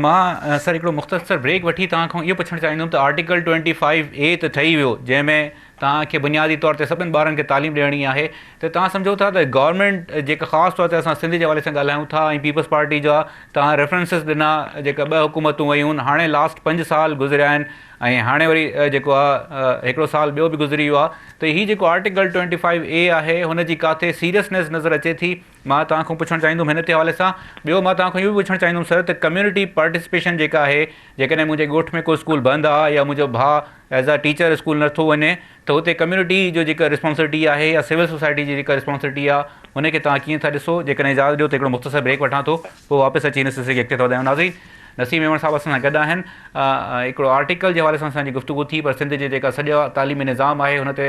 مان سر هڪڙو مختصر بريڪ وٺي توهان کان اهو پڇڻ چاهيندم ته آرٽيڪل ٽوئنٽي فائيو اي ته ٺهي ويو جنهن ۾ توهان کي بنيادي طور تي سڀني ٻارن کي تعليم ڏيڻي آهي ته توهان سمجهو ٿا ته گورنمينٽ جيڪا خاص طور تي اسان سنڌ جي حوالي سان ڳالهايون ٿا ۽ پيپلز پارٽي جا توهان ريفرنسز ڏنا جيڪا ٻه حڪومتون ويون هاڻي لاسٽ پنج سال گذريا آهن ۽ هاڻي وري جيڪو آهي هڪڙو سال ٻيو به گذري ويو آهي ته هي جيڪو آرٽيڪل ٽوئنٽي فائيو اي آهي هن جي ڪاٿي سيريسنيس نظر اچي ٿي مان توهان کان پڇڻ چاهيندم هن تي حوالي سان ٻيو مان توهان کان اهو به پڇڻ چاهيندم سر ته ڪميونٽي پارٽيسپيشن جيڪا آهي جيڪڏهن منهنجي ڳوٺ ۾ ڪو اسڪول بند آهي يا منهنجو ڀاء ايز آ ٽيچر اسڪول نٿو وڃي ته اتي ڪميونٽي جو جيڪا ريسپانسبلٽي آهي يا سول سوسائٽي جي جيڪا ريسپانسبلٽي آهي ان کي توهان ڪيئن ٿا ڏسو جيڪڏهن اجازت ڏيو ته هڪڙو مختصر بريڪ وٺان ٿو پوء واپس اچي هن سلسلي کي اڳتي ٿا وڌايون ناظرين نسيم ميمڻ صاحب اسان سان گڏ آهن هڪڙو آرٽيڪل جي حوالي سان اسان جي گفتگو ٿي پر سنڌ جي جيڪا سڄا تعليمي نظام آهي هن تي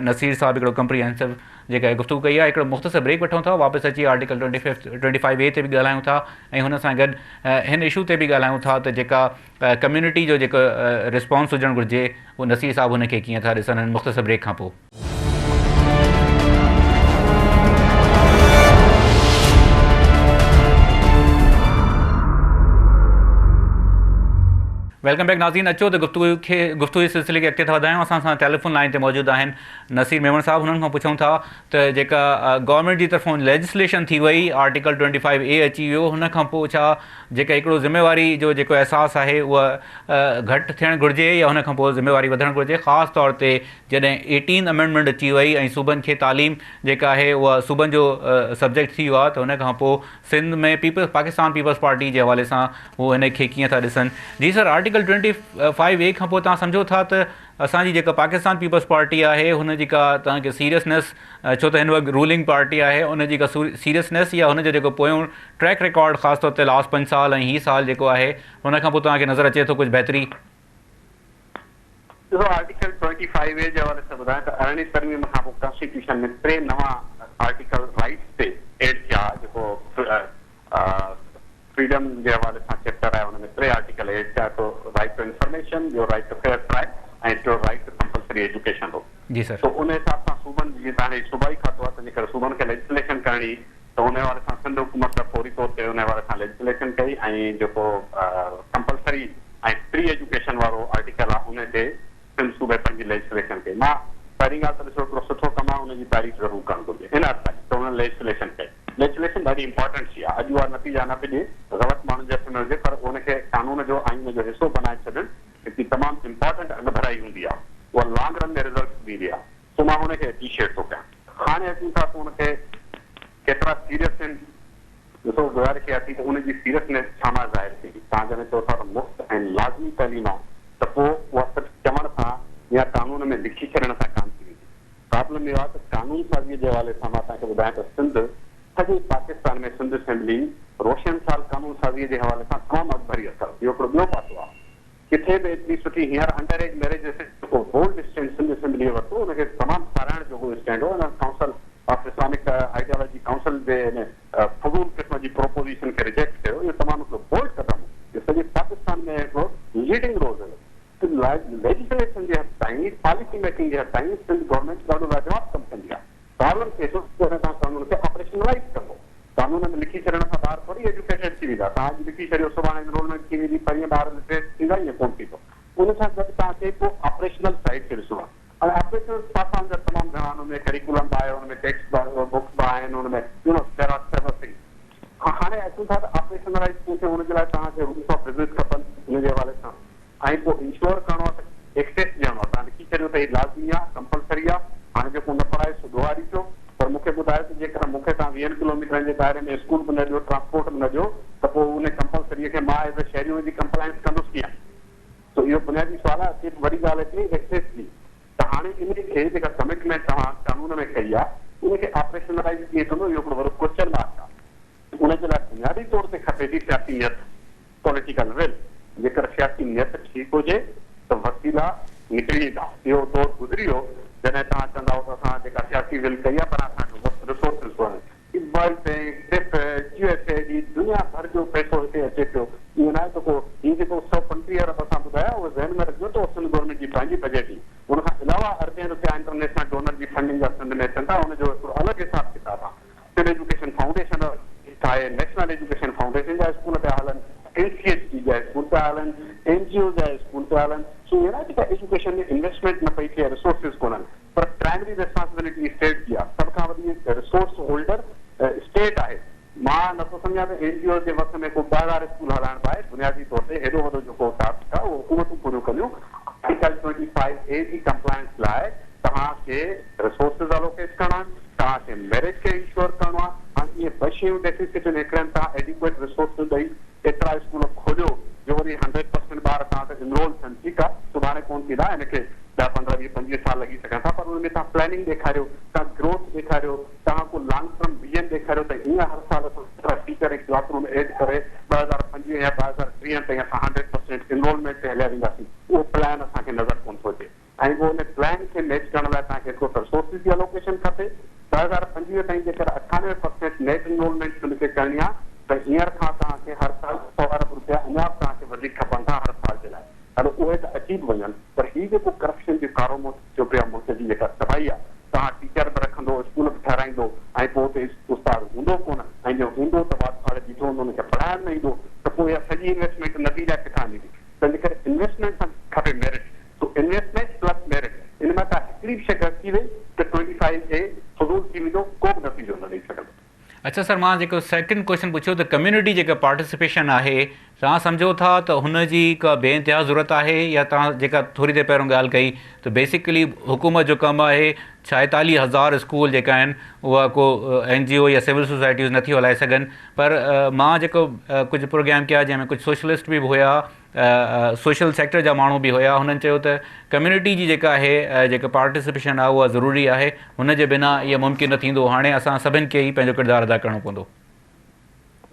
نصير صاحب هڪڙو ڪمپريهنسو جيڪا گفتگو ڪئي آهي هڪڙو مختصر بريڪ وٺون ٿا واپس اچي آرٽيڪل ٽوئنٽي فائيو اي تي به ڳالهايون ٿا ۽ هن سان گڏ هن اشو تي به ڳالهايون ٿا ته جيڪا ڪميونٽي جو جيڪو رسپانس هجڻ گهرجي اهو نصير صاحب هن کي ڪيئن ٿا ڏسن هن مختصر بريڪ کان پوء. Welcome back ناظرين اچو ته گفتگو کي گفتگو جي سلسلي کي اڳتي ٿا وڌايون اسان سان ٽيليفون لائين تي موجود آهن نصير ميمڻ صاحب هنن کان پڇون ٿا ته جيڪا گورنمينٽ جي طرفون ليجسليشن ٿي وئي آرٽيڪل ٽوئنٽي فائيو اي اچي ويو هن کان پوء ڇا جيڪا هڪڙو ذميواري جو جيڪو احساس آهي اها گهٽ ٿيڻ گهرجي يا هن کان پوء ذميواري وڌڻ گهرجي خاص طور تي جڏهن ايٽين امينڊمينٽ اچي وئي ۽ صوبن کي تعليم جيڪا آهي اها صوبن جو سبجيڪٽ ٿي ويو آهي ته هن کان پوء Sindh ۾ peoples Pakistan peoples party جي حوالي سان هو هن کي ڪيئن ٿا ڏسن جي سر آرٽيڪل ٽوئنٽي فائيو اي کان پوء توهان سمجهو ٿا ته اسان جي جيڪا پاڪستان پيپلز پارٽي آهي هن جي ڪا توهان کي سيريسنيس ڇو ته هن وقت رولنگ پارٽي آهي ان جي ڪا سيريسنيس يا هن جو جيڪو پويون ٽريڪ رڪارڊ خاص طور تي لاسٽ پنج سال ۽ هي سال جيڪو آهي هن کان پوء توهان کي نظر اچي ٿو ڪجهه بهتري؟ ڏسو آرٽيڪل ٽوئنٽي فائيو اي جي حوالي سان ٻڌايان ته ارڙهين ترميم کان پوء ڪانسٽيٽيوشن ۾ ٽي نوان آرٽيڪل رائيٽس تي ايڊ ٿيا جيڪو فريڊم جي حوالي سان چيپٽر آهي ان ۾ ٽي آرٽيڪل ايڊ ٿيا هڪ رائيٽ ٽو انفارميشن ٻيو رائيٽ ٽو فيئر ٽرائل ۽ ٽيو رائيٽ ٽو ڪمپلسري ايجوڪيشن هو جي سر. سو ان حساب سان صوبن جيئن ته هاڻي صوبائي کاتو آهي تنهنجي ڪري صوبن کي ليجسليشن ڪرڻي ته ان حوالي سان سنڌ حڪومت فوري طور تي ان حوالي سان ليجسليشن ڪئي ۽ جيڪو ڪمپلسري ۽ فري ايجوڪيشن وارو آرٽيڪل آهي ان تي سنڌ صوبي پنهنجي ليجسليشن ڪئي. مان پهرين ڳالهه ته ڏسو هڪڙو سٺو ڪم آهي ان جي تعريف ضرور ڪرڻ گهرجي ان حد تائين ته انهن ليجسليشن ڪئي. ليجسليشن ڏاڍي امپارٽنٽ شي آهي. اڄ اها نتيجا نه پئي ڏئي، غلط ماڻهن جي هٿ ۾ هجي پر ان کي قانون جو آئين جو حصو بنائي ڇڏڻ هڪڙي تمام امپارٽنٽ اڳڀرائي هوندي آهي. اها لانگ رن ۾ رزلٽس ڏيندي آهي. سو مان ان کي اپريشيئيٽ ٿو ڪيان. هاڻي اچون ٿا ته ان کي ڪيترا سيريس آهن. ڏسو گذارش اها ٿي ته ان جي سيريسنيس ڇا مان ظاهر ٿيندي؟ توهان جڏهن چئو ٿا ته مفت ۽ لازمي تعليم آ ته پوء اها صرف چوڻ سان يا قانون ۾ لکي ڇڏڻ سان ڪانه ٿي ويندي. پرابلم اهو آ ته قانون سازيء جي حوالي سان مان توهان کي ٻڌايان ته سنڌ سڄي پاڪستان ۾ سنڌ اسيمبلي روشن سال قانون سازيء جي حوالي سان تمام اڳڀري اٿس. اهو هڪڙو ٻيو پاسو آ. ڪٿي به ايتري سٺي هينئر انڊر ايج ميريج تي جيڪو بولڊ اسٽينڊ سنڌ اسيمبليء ورتو ان کي تمام ساراهڻ جوڳو اسٽينڊ هو ان council of Islamic ideology council جي ان فضول قسم جي پروپوزيشن کي ريجيڪٽ ڪيو اهو تمام هڪڙو بولڊ قدم هو جو سڄي پاڪستان ۾ هڪڙو ليڊنگ رول هيو ته ليجسليشن جي حد تائين پاليسي ميڪنگ جي حد تائين سنڌ گورنمينٽ ڏاڍو لاجواب ڪم ڪندي آهي. پرابلم ٿئي ٿو جڏهن توهان قانون کي آپريشنلائيز ڪندو. قانون ۾ لکي ڇڏڻ سان ٻار ٿوري ايجوڪيٽيڊ ٿي ويندا. توهان اڄ لکي ڇڏيو سڀاڻي انرولمينٽ ٿي ويندي پرينء ٻار لٽريٽ ٿيندا ائين ڪونه ٿيندو. ان سان گڏ توهان کي پوء آپريشنل سائيڊ کي ڏسڻو آهي. هاڻي آپريشنل پاسا ان جا تمام گهڻا آهن ان ۾ ڪريڪولم به آهي ان ۾ ٽيڪسٽ بڪس به آهن ان ۾ you know there are several things. هاڻي اچون ٿا ته آپريشنلائيز ڪيئن ٿيو ان جي لاء توهان کي رولز آف بزنس کپن ان جي حوالي سان. ۽ پوء انشوئر ڪرڻو آهي ته ايڪسيس ڏيڻو آهي. توهان لکي ڇڏيو ته هي لازمي آهي، ڪمپلسري آهي، هاڻي جيڪو نه پڙهائي سو ڏوهاري ٿيو. پر مون کي ٻڌايو ته جيڪڏهن مون کي توهان ويهن ڪلوميٽرن جي دائري ۾ اسڪول به نه ڏيو، ٽرانسپورٽ به نه ڏيو ته پوء ان ڪمپلسريء کي مان ايز اي شهري ان جي ڪمپلائنس ڪندس ڪيئن؟ سو اهو بنيادي سوال آهي. اچي وري ڳالهه اچي ايڪسيس جي ته هاڻي ان کي جيڪا ڪمٽمينٽ توهان قانون ۾ ڪئي آهي ان کي آپريشنلائيز ڪيئن ڪندو اهو هڪڙو وڏو ڪوئسچن مارڪ آهي. ان جي لاء بنيادي طور تي کپي ٿي سياسي نيت. پوليٽيڪل ول، جيڪر سياسي نيت ٺيڪ هجي ته وسيلا نڪري ايندا. اهو دور گذري ويو جڏهن توهان چوندا هئو ته اسان جيڪا سياسي ول ڪئي آهي پر اسان کي وس رسورسز ڪونهن. World bank, DFID, U S A D دنيا ڀر جو پئسو هتي اچي پيو. ائين ناهي ته ڪو هي جيڪو 135 ارب اسان ٻڌايا اهو ذهن ۾ رکجو ته اهو سنڌ گورنمينٽ جي پنهنجي بجيٽ هئي. ان کان علاوه اربين رپيا انٽرنيشنل ڊونر جي فنڊنگ جا سنڌ ۾ اچن ٿا ان جو هڪڙو الڳ حساب ڪتاب آهي. سنڌ ايجوڪيشن فائونڊيشن ٺاهي، نيشنل ايجوڪيشن فائونڊيشن جا اسڪول پيا هلن، اين سي ايڇ ڊي جا اسڪول پيا هلن، اين جي اوز جا اسڪول پيا هلن، سو ائين ناهي ته ڪا ايجوڪيشن ۾ انويسٽمينٽ نه پئي ٿئي ريسورسز ڪونهن پر پرائمري ريسپانسبلٽي اسٽيٽ جي آهي، سڀ کان وڏي ريسورس هولڊر اسٽيٽ آهي، مان نٿو سمجهان ته اين جي اوز جي وس ۾ ڪو 2000 اسڪول هلائڻ به آهي، بنيادي طور تي هيڏو وڏو جيڪو ٽاسڪ آهي اهو حڪومتون پوريون ڪنديون، آرٽيڪل 25 اي جي ڪمپلائنس لاء توهان کي ريسورسز الوڪيٽ ڪرڻا آهن، توهان کي ميرٽ کي انشوئر ڪرڻو آهي، هاڻي اهي ٻه شيون ڊيفيسٽ آهن، هڪڙن توهان ايڊيڪوئيٽ ريسورسز ڏئي ايترا اسڪول کوليو جو وري هنڊريڊ پرسينٽ ٻار توهان وٽ انرول ٿين، ٺيڪ آهي سڀاڻي ڪونه ٿيندا ان کي ڏهه پندرهن ويهه پنجويهه سال لڳي سگهن ٿا پر ان ۾ توهان پلاننگ ڏيکاريو، توهان گروٿ ڏيکاريو، توهان ڪو لانگ ٽرم ويزن ڏيکاريو ته هيئن هر سال اسان ايترا ٽيچر ۽ ڪلاس روم ايڊ ڪري 2025 يا 2030 تائين اسان هنڊريڊ پرسينٽ انرولمينٽ تي هليا وينداسين، اهو پلان اسان کي نظر ڪونه ٿو اچي. ۽ پوء ان پلان کي ميچ ڪرڻ لاء توهان کي هڪڙو ته ريسورسز جي الوڪيشن کپي. 2025 تائين جيڪر 98 پرسينٽ نيٽ انرولمينٽ سنڌ کي ڪرڻي آهي ته هينئر کان توهان کي هر سال سئو ارب روپيا اڃا به توهان کي وڌيڪ کپن ٿا هر سال جي لاء. هلو اهي ته اچي به وڃن پر هي جيڪو ڪرپشن جو ڪارو ٿيو پيو آهي ملڪ جي جيڪا تباهي آهي توهان ٽيچر به رکندو اسڪول به ٺهرائيندو ۽ پوء اتي استاد هوندو ڪونه ۽ جي هوندو ته وات ڦاڙي بيٺو هوندو ان کي پڙهائڻ نه ايندو ته پوء اها سڄي انويسٽمينٽ نتيجا ڪٿان ڏيندي. تنهنجي ڪري انويسٽمينٽ سان کپي ميرٽ. سو انويسٽمينٽ پلس ميرٽ ان مان ڪا هڪڙي به شيء گهٽ ٿي وئي ته 25 اي فضول ٿي ويندو ڪو به نتيجو نه ڏئي سگهندو. اڇا سر مان جيڪو سيڪنڊ ڪوئسچن پڇيو ته ڪميونٽي جيڪا پارٽيسپيشن آهي توهان سمجهو ٿا ته هن جي ڪا بي انتها ضرورت آهي يا توهان جيڪا ٿوري دير پهريون ڳالهه ڪئي ته بيسيڪلي حڪومت جو ڪم آهي 46 هزار اسڪول جيڪا آهن اها ڪو اين جي او يا سول سوسائٽيز نٿيون هلائي سگهن پر مان جيڪو ڪجهه پروگرام ڪيا جنهن ۾ ڪجهه سوشلسٽ به هيا سوشل سيڪٽر جا ماڻهو به هيا هنن چيو ته ڪميونٽي جي جيڪا آهي جيڪا پارٽيسپيشن آهي اها ضروري آهي هن جي بنا اهو ممڪن نه ٿيندو هاڻي اسان سڀن کي ئي پنهنجو ڪردار ادا ڪرڻو پوندو.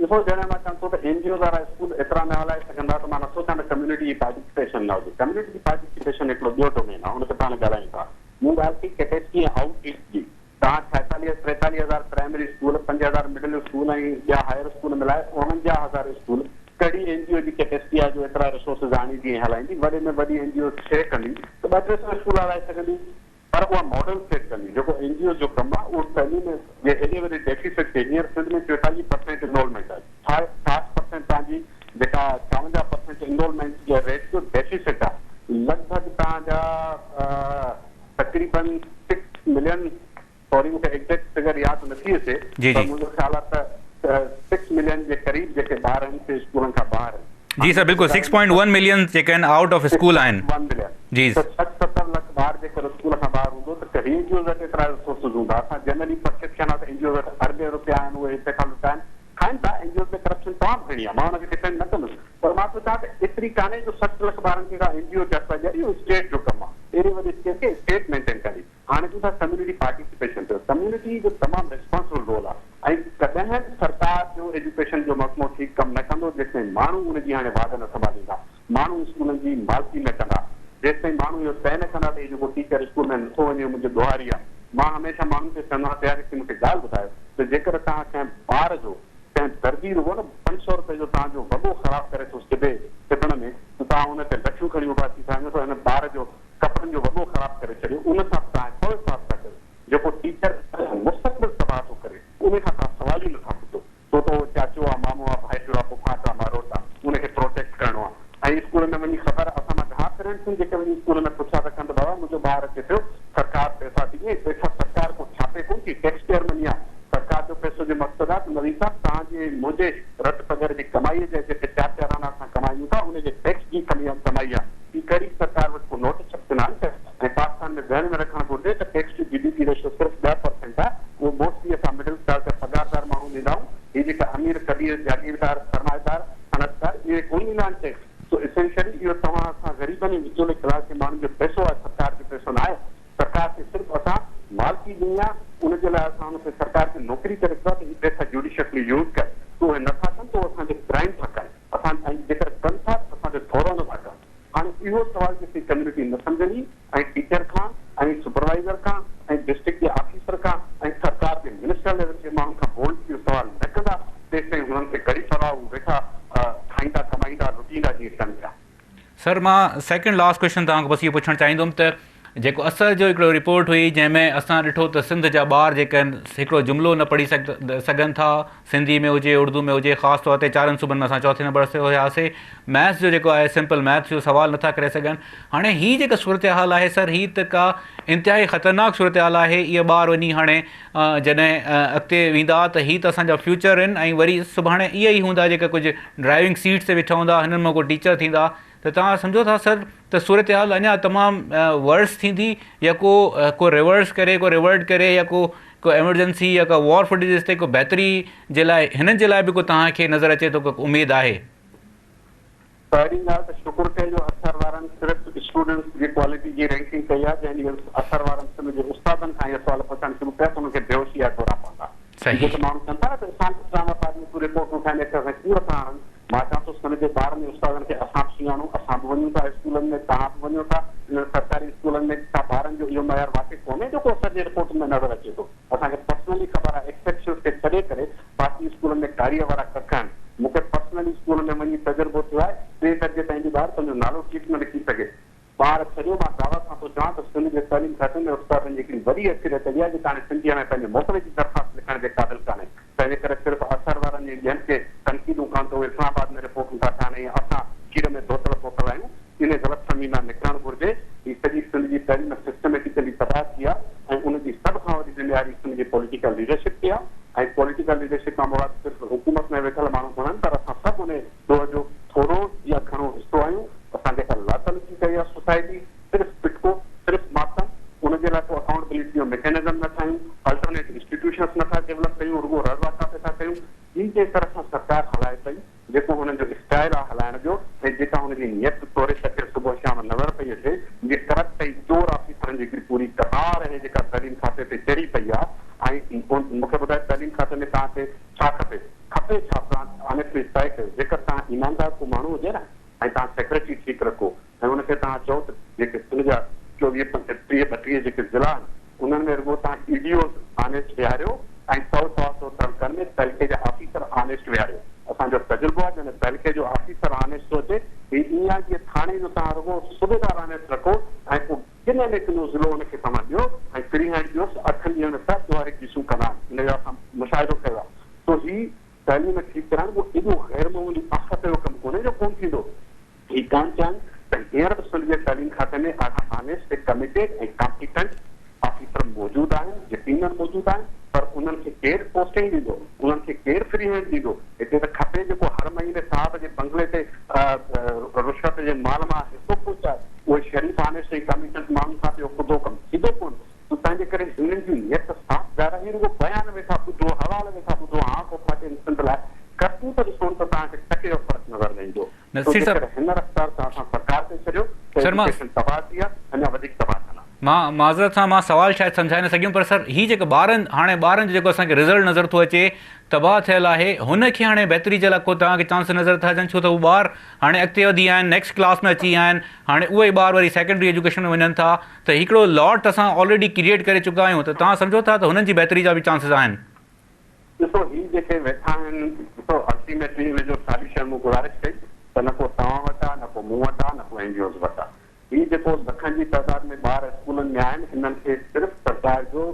ڏسو جڏهن مان چوان ٿو ته اين جي اوز وارا اسڪول ايترا نه هلائي سگهندا ته مان نٿو چوان ته ڪميونٽي جي پارٽيسپيشن نه هجي ڪميونٽي جي پارٽيسپيشن هڪڙو ٻيو ڊومين آهي ان تي پاڻ ڳالهايون ٿا مون ڳالهه ڪئي ڪيپيسٽي ۽ آئوٽ ريچ جي توهان 46 43 هزار پرائمري اسڪول، 5000 مڊل اسڪول ۽ ٻيا هائر اسڪول ملائي 49 هزار اسڪول، ڪهڙي اين جي او جي ڪيپيسٽي آهي جو ايترا ريسورسز آڻيندي ۽ هلائيندي؟ وڏي ۾ وڏي اين جي او ڇهه ڪندي ته ٻه ٽي سئو اسڪول هلائي سگهندي پر اها ماڊل سيٽ ڪندي. جيڪو اين جي اوز جو ڪم آهي اهو تعليم جي هيڏي وڏي ڊيفيسٽ کي هينئر سنڌ ۾ 44 پرسينٽ انرولمينٽ آهي، 66 پرسينٽ توهان جي جيڪا 56 پرسينٽ انرولمينٽ جي ريٽ جو ڊيفيسٽ آهي لڳ ڀڳ توهان جا تقريبن سڪس ملين سوري مون کي ايگزيڪٽ فگر ياد نٿي اچي جي پر جي. منهنجو خيال آهي ته سڪس ملين جي قريب جيڪي ٻار آهن سي اسڪولن کان ٻاهر آهن. جي هاڻي سر بلڪل جيڪڏهن سڪس پوائنٽ ون ملين جيڪي آهن آئوٽ آف سڪس اسڪول آهن پوائنٽ ون ملين جي. ته سٺ ستر لک ٻار جيڪر اسڪول کان ٻاهر هوندو ته ڪهڙي اين جي اوز وٽ ايترا ريسورسز هوندا اسان جنرلي پرسيپشن آهي ته اين جي اوز وٽ اربين روپيا آهن اهي هتي کان لٽائن کائن ٿا اين جي اوز ۾ ڪرپشن تمام گهڻي آهي، مان ان کي ڊفينڊ نه ڪندس پر مان ٿو چوان ته ايتري ڪانهي جو 60 لک ٻارن کي ڪا اين جي او چسپا ڏياري، اهو اسٽيٽ جو ڪم آهي، ايڏي وڏي اسڪيل کي اسٽيٽ مينٽين ڪندي. هاڻي چون ٿا ڪميونٽي پارٽيسپيشن ٿيو، ڪميونٽي جو تمام ريسپانسبل رول آهي ۽ ڪڏهن به سرڪار جو ايجوڪيشن جو محڪمو ٺيڪ ڪم نه ڪندو جيستائين ماڻهو ان جي هاڻي واڳ نه سنڀاليندا، ماڻهو اسڪولن جي مالڪي نه ڪندا، جيستائين ماڻهو اهو طئي نه ڪندا ته هي جيڪو ٽيچر اسڪول ۾ نٿو وڃي اهو منهنجو ڏوهاري آهي. مان هميشه ماڻهن کي چوندو آهيان ته يار هڪڙي مون کي ڳالهه ٻڌايو ته جيڪر توهان ڪنهن ٻار جو ڪنهن درزي رڳو نه 500 روپئي جو توهان جو وڳو خراب ڪري ٿو سبي سبڻ ۾ ته توهان ان تي لٺيون کڻي اڀا ٿي ٿا وڃو ته هن ٻار جو ڪپڙن جو وڳو خراب ڪري ڇڏيو ان سان به توهان ڪهڙو حساب ٿا ڪيو؟ جيڪو ٽيچر توهان جو مستقبل تباهه ٿو ڪري ان کان توهان سوال ئي نٿا پڇو ڇو ته اهو چاچو آ مامو آ ڀائٽيو آ پڦاٽ آ ماروٽ آ ان کي پروٽيڪٽ ڪرڻو آ ۽ اسڪول ۾ وڃي خبر اسان مان گهڻا پيرنٽس آهن جيڪي وڃي اسڪول ۾ پڇا ٿا ڪن ته بابا منهنجو ٻار اچي پيو سرڪار پئسا ٿي ڏئي پئسا سرڪار ڪو ڇاپي ڪونه ٿي ٽيڪس پيئر مني آ سرڪار جو پئسو جو مقصد آ ته نويد صاحب توهان جي منهنجي رت پگهر جي ڪمائي جا جيڪي چار چار آنا اسان ڪمايون ٿا ان جي ٽيڪس جي ڪمائي آ هي ڪهڙي سرڪار وٽ ڪو نوٽ ڇپجن آهن ته ۽ پاڪستان ۾ ذهن ۾ رکڻ گهرجي ته ٽيڪس جو جي ڊي پي ريشو صرف 10% آهي اهو موسٽلي اسان مڊل ڪلاس جا پگهاردار ماڻهو ڏيندا آهيون هي جيڪا امير ڪبير جاگيردار سرمائيدار صنعتڪار اهي ڪونه ڏيندا آهن ٽيڪس سو اسينشلي اهو توهان اسان غريبن ۽ وچولي ڪلاس جي ماڻهن جو پئسو آهي سرڪار جو پئسو ناهي سرڪار کي صرف اسان مالڪي ڏني آهي ان جي لاء اسان ان کي سرڪار کي نوڪري ڪري رکيو آهي ته هي پئسا جوڊيشسلي يوز ڪر ته اهي نٿا ڪن ته اهو اسان تي ڪرائيم ٿا ڪن. اسان ۽ جيڪر ڪن ٿا ته اسان تي ٿورو نه ٿا ڪن. هاڻي اهو سوال جيستائين ڪميونٽي نه سمجهندي ۽ ٽيچر کان ۽ سپروائيزر کان ۽ ڊسٽرڪٽ جي آفيسر کان ۽ سرڪار جي منسٽر ليول جي ماڻهن کان بولڊ اهو سوال نه ڪندا تيستائين هنن کي ڪڙي پرواهه هو ويٺا کائيندا ڪمائيندا لٽيندا جيئن ڪن پيا. سر مان سيڪنڊ لاسٽ ڪويشچن توهان کان بس اهو پڇڻ چاهيندم ته جيڪو اثر جو هڪڙو رپورٽ هئي جنهن ۾ اسان ڏٺو ته سنڌ جا ٻار جيڪي آهن هڪڙو جملو نه پڙهي سگهن ٿا سنڌي ۾ هجي اردو ۾ هجي خاص طور تي چارن صوبن ۾ اسان چوٿين نمبر تي هياسي ميٿس جو جيڪو آهي سمپل ميٿس جو سوال نٿا ڪري سگهن هاڻي هي جيڪا صورتحال آهي سر هي ته ڪا انتهائي خطرناڪ صورتحال آهي اهي ٻار وڃي هاڻي جڏهن اڳتي ويندا ته هي ته اسان جا فيوچر آهن ۽ وري سڀاڻي اهي ئي هوندا جيڪا ڪجهه ڊرائيونگ سيٽس تي ويٺا هوندا هنن مان ڪو ٽيچر ٿيندا ته توهان سمجهو ٿا سر ته صورتحال اڃا تمام ورس ٿيندي يا ڪو ڪو ريورس ڪري ڪو ريورٽ ڪري يا ڪو ڪو ايمرجنسي يا ڪا وار فوٽيجز تي ڪو بهتري جي لاء هنن جي لاء به ڪو توهان کي نظر اچي ٿو ڪو اميد آهي. پهرين ڳالهه ته شڪر ڪيو جو اثر وارن صرف اسٽوڊنٽس جي ڪوالٽي جي رينڪنگ ڪئي آهي جنهن ڏينهن اثر وارن سنڌ جي استادن کان اهي سوال پڇڻ شروع ڪيا ته انهن کي بيهوشي جا دورا پوندا جيڪي ماڻهو چون ٿا نه ته اسلام آباد ۾ تون رپورٽون ٺاهين اٿس ۽ ڪوڙ ٿا هڻن مان چوان ٿو سنڌ جي ٻارن ۽ استادن کي اسان به سڃاڻون، اسان به وڃون ٿا اسڪولن ۾، توهان به وڃو ٿا انهن سرڪاري اسڪولن ۾، ڇا ٻارن جو اهو معيار واقعي ڪونهي جيڪو اسان جي رپورٽن ۾ نظر اچي ٿو؟ اسان کي پرسنلي خبر آهي ايڪسيپشنز کي ڇڏي ڪري باقي اسڪولن ۾ ڪاريء وارا ڪک آهن. مون کي پرسنلي اسڪول ۾ وڃي تجربو ٿيو آهي، ٽئين درجي تائين به ٻار پنهنجو نالو ٺيڪ نه لکي سگهي. ٻار ڇڏيو، مان دعويٰ سان ٿو چوان ته سنڌ جي تعليم کاتي ۾ استادن جي هڪڙي وڏي اڪثريت اهڙي آهي جيڪا هاڻي سنڌيء ۾ پنهنجي موڪل جي درخواست لکڻ جي قابل ڪانهي. تنهنجي ڪري صرف اثر وارن ۽ ٻين کي تنقيدون ڪن ته اهي اسلام آباد ۾ رپورٽون ٿا ٺاهن ۽ اسان کير ۾ ڌوتل پوتل آهيون. انهي غلط فهمي مان نڪرڻ گهرجي. هي سڄي سنڌ جي تعليم سسٽميٽيڪلي تباهه ٿي آهي ۽ ان جي سڀ کان وڏي ذميواري سنڌ جي پوليٽيڪل ليڊرشپ تي آهي ۽ پوليٽيڪل ليڊرشپ مان مراد صرف حڪومت ۾ ويٺل ماڻهو ڪونهن پر اسان سڀ انهي ڏوهه جو ٿورو يا گهڻو حصو آهيون. اسان جيڪا لاتعلقي ڪئي آهي سوسائٽي، صرف پٽڪو، صرف ماتم، ان جي لاء ڪو اڪائونٽبلٽي جو ميڪنزم نه ٺاهيون، الٽرنيٽ انسٽيٽيوشنس نه ٿا ڊولپ ڪيون، رڳو رڙ واڪا پئي ٿا ڪيون. هي جنهن طرح سان سرڪار هلائي پئي، جيڪو هنن جو اسٽائل آهي هلائڻ جو ۽ جيڪا هن جي نيت توري تڪي صبح شام نظر پئي اچي، جي ڪرپٽ ۽ چور آفيسرن جي هڪڙي پوري قطار اهي جيڪا تعليم کاتي تي چڙهي پئي آهي ۽ مون کي ٻڌايو تعليم کاتي ۾ توهان کي ڇا کپي؟ کپي ڇا پلان آنيسٽلي طئي ڪيو جيڪر توهان ايماندار ڪو ماڻهو هجي نه ۽ توهان سيڪريٽري ٺيڪ رکو ۽ ان کي توهان چئو ته جيڪي سنڌ جا 24 30 32 جيڪي ضلعا آهن انهن ۾ رڳو توهان اي ڊي اوز آنيسٽ ويهاريو ۽ سئو سوا سئو تعلقن ۾ تعلقي جا آفيسر آنيسٽ ويهاريو اسان جو تجربو آهي جڏهن تعلقي جو آفيسر آنيسٽ ٿو اچي هي ائين آهي جيئن ٿاڻي جو توهان رڳو صوبيدار آنيسٽ رکو ۽ پوء ڪنهن نه ڪنهن ضلعو ان کي توهان ڏيو ۽ فري هينڊ ڏيوس اٺن ڏينهن ۾ سڀ ڏوهاري ڪيسون ڪندا آهن ان جو اسان مشاهدو ڪيو آهي سو هي تعليم ٺيڪ ڪرائڻ ڪو ايڏو غير معمولي آفت جو ڪم ڪونهي جو ڪونه ٿيندو. هي ڪانه چاهين ته هينئر به سنڌ جي تعليم کاتي ۾ اهڙا آنيسٽ ۽ ڪميٽيڊ ۽ ڪامپيٽنٽ آفيسر موجود آهن يقينن موجود آهن پر انهن کي ڪير پوسٽنگ ڏيندو انهن کي ڪير فري هينڊ ڏيندو هتي ته کپي جيڪو هر مهيني صاحب جي بنگلي تي رشوت جي مال مان حصو پهچائي. اهي شريف آنيسٽ ۽ ڪميٽڊ ماڻهن سان به اهو ڪڌو ڪم ٿيندو ڪونه. سو تنهنجي ڪري هنن جي نيت صاف ظاهر آهي. هي رڳو بيان ويٺا ٻڌو، حوال ويٺا ٻڌو، هان ٿو ڦاٽين سنڌ لاء ڪرتوت ڏسو ته توهان کي ٽڪي جو فرق نظر نه ايندو. سو نصير صاحب جيڪڏهن هن رفتار سان اسان سرڪار تي ڇڏيو ته سر مان ايجوڪيشن تباهه ٿي آ اڃا وڌيڪ تباهه ٿيندا. مان معذرت سان مان سوال شايد سمجهائي نه سگهيم پر سر هي جيڪو ٻارن هاڻي ٻارن جو جيڪو اسان کي رزلٽ نظر ٿو اچي تباهه ٿيل آهي هن کي هاڻي بهتري جي لاء ڪو توهان کي چانس نظر ٿا اچن ڇو ته هو ٻار هاڻي اڳتي وڌي ويا آهن نيڪسٽ ڪلاس ۾ اچي ويا آهن هاڻي اهي ئي ٻار وري سيڪنڊري ايجوڪيشن ۾ وڃن ٿا ته هڪڙو لاٽ اسان آلريڊي ڪريئيٽ ڪري چڪا آهيون ته توهان سمجهو ٿا ته هنن جي بهتري جا به چانسز آهن. ڏسو هي جيڪي ويٺا آهن ڏسو الٽيميٽلي ان جو ساليوشن مون گذارش ڪئي ته نه ڪو توهان وٽ آ نه ڪو مون وٽ آ نه ڪو اين جي اوز وٽ آ هي جيڪو لکن جي تعداد ۾ ٻار اسڪولن ۾ آهن انهن کي صرف سرڪار جو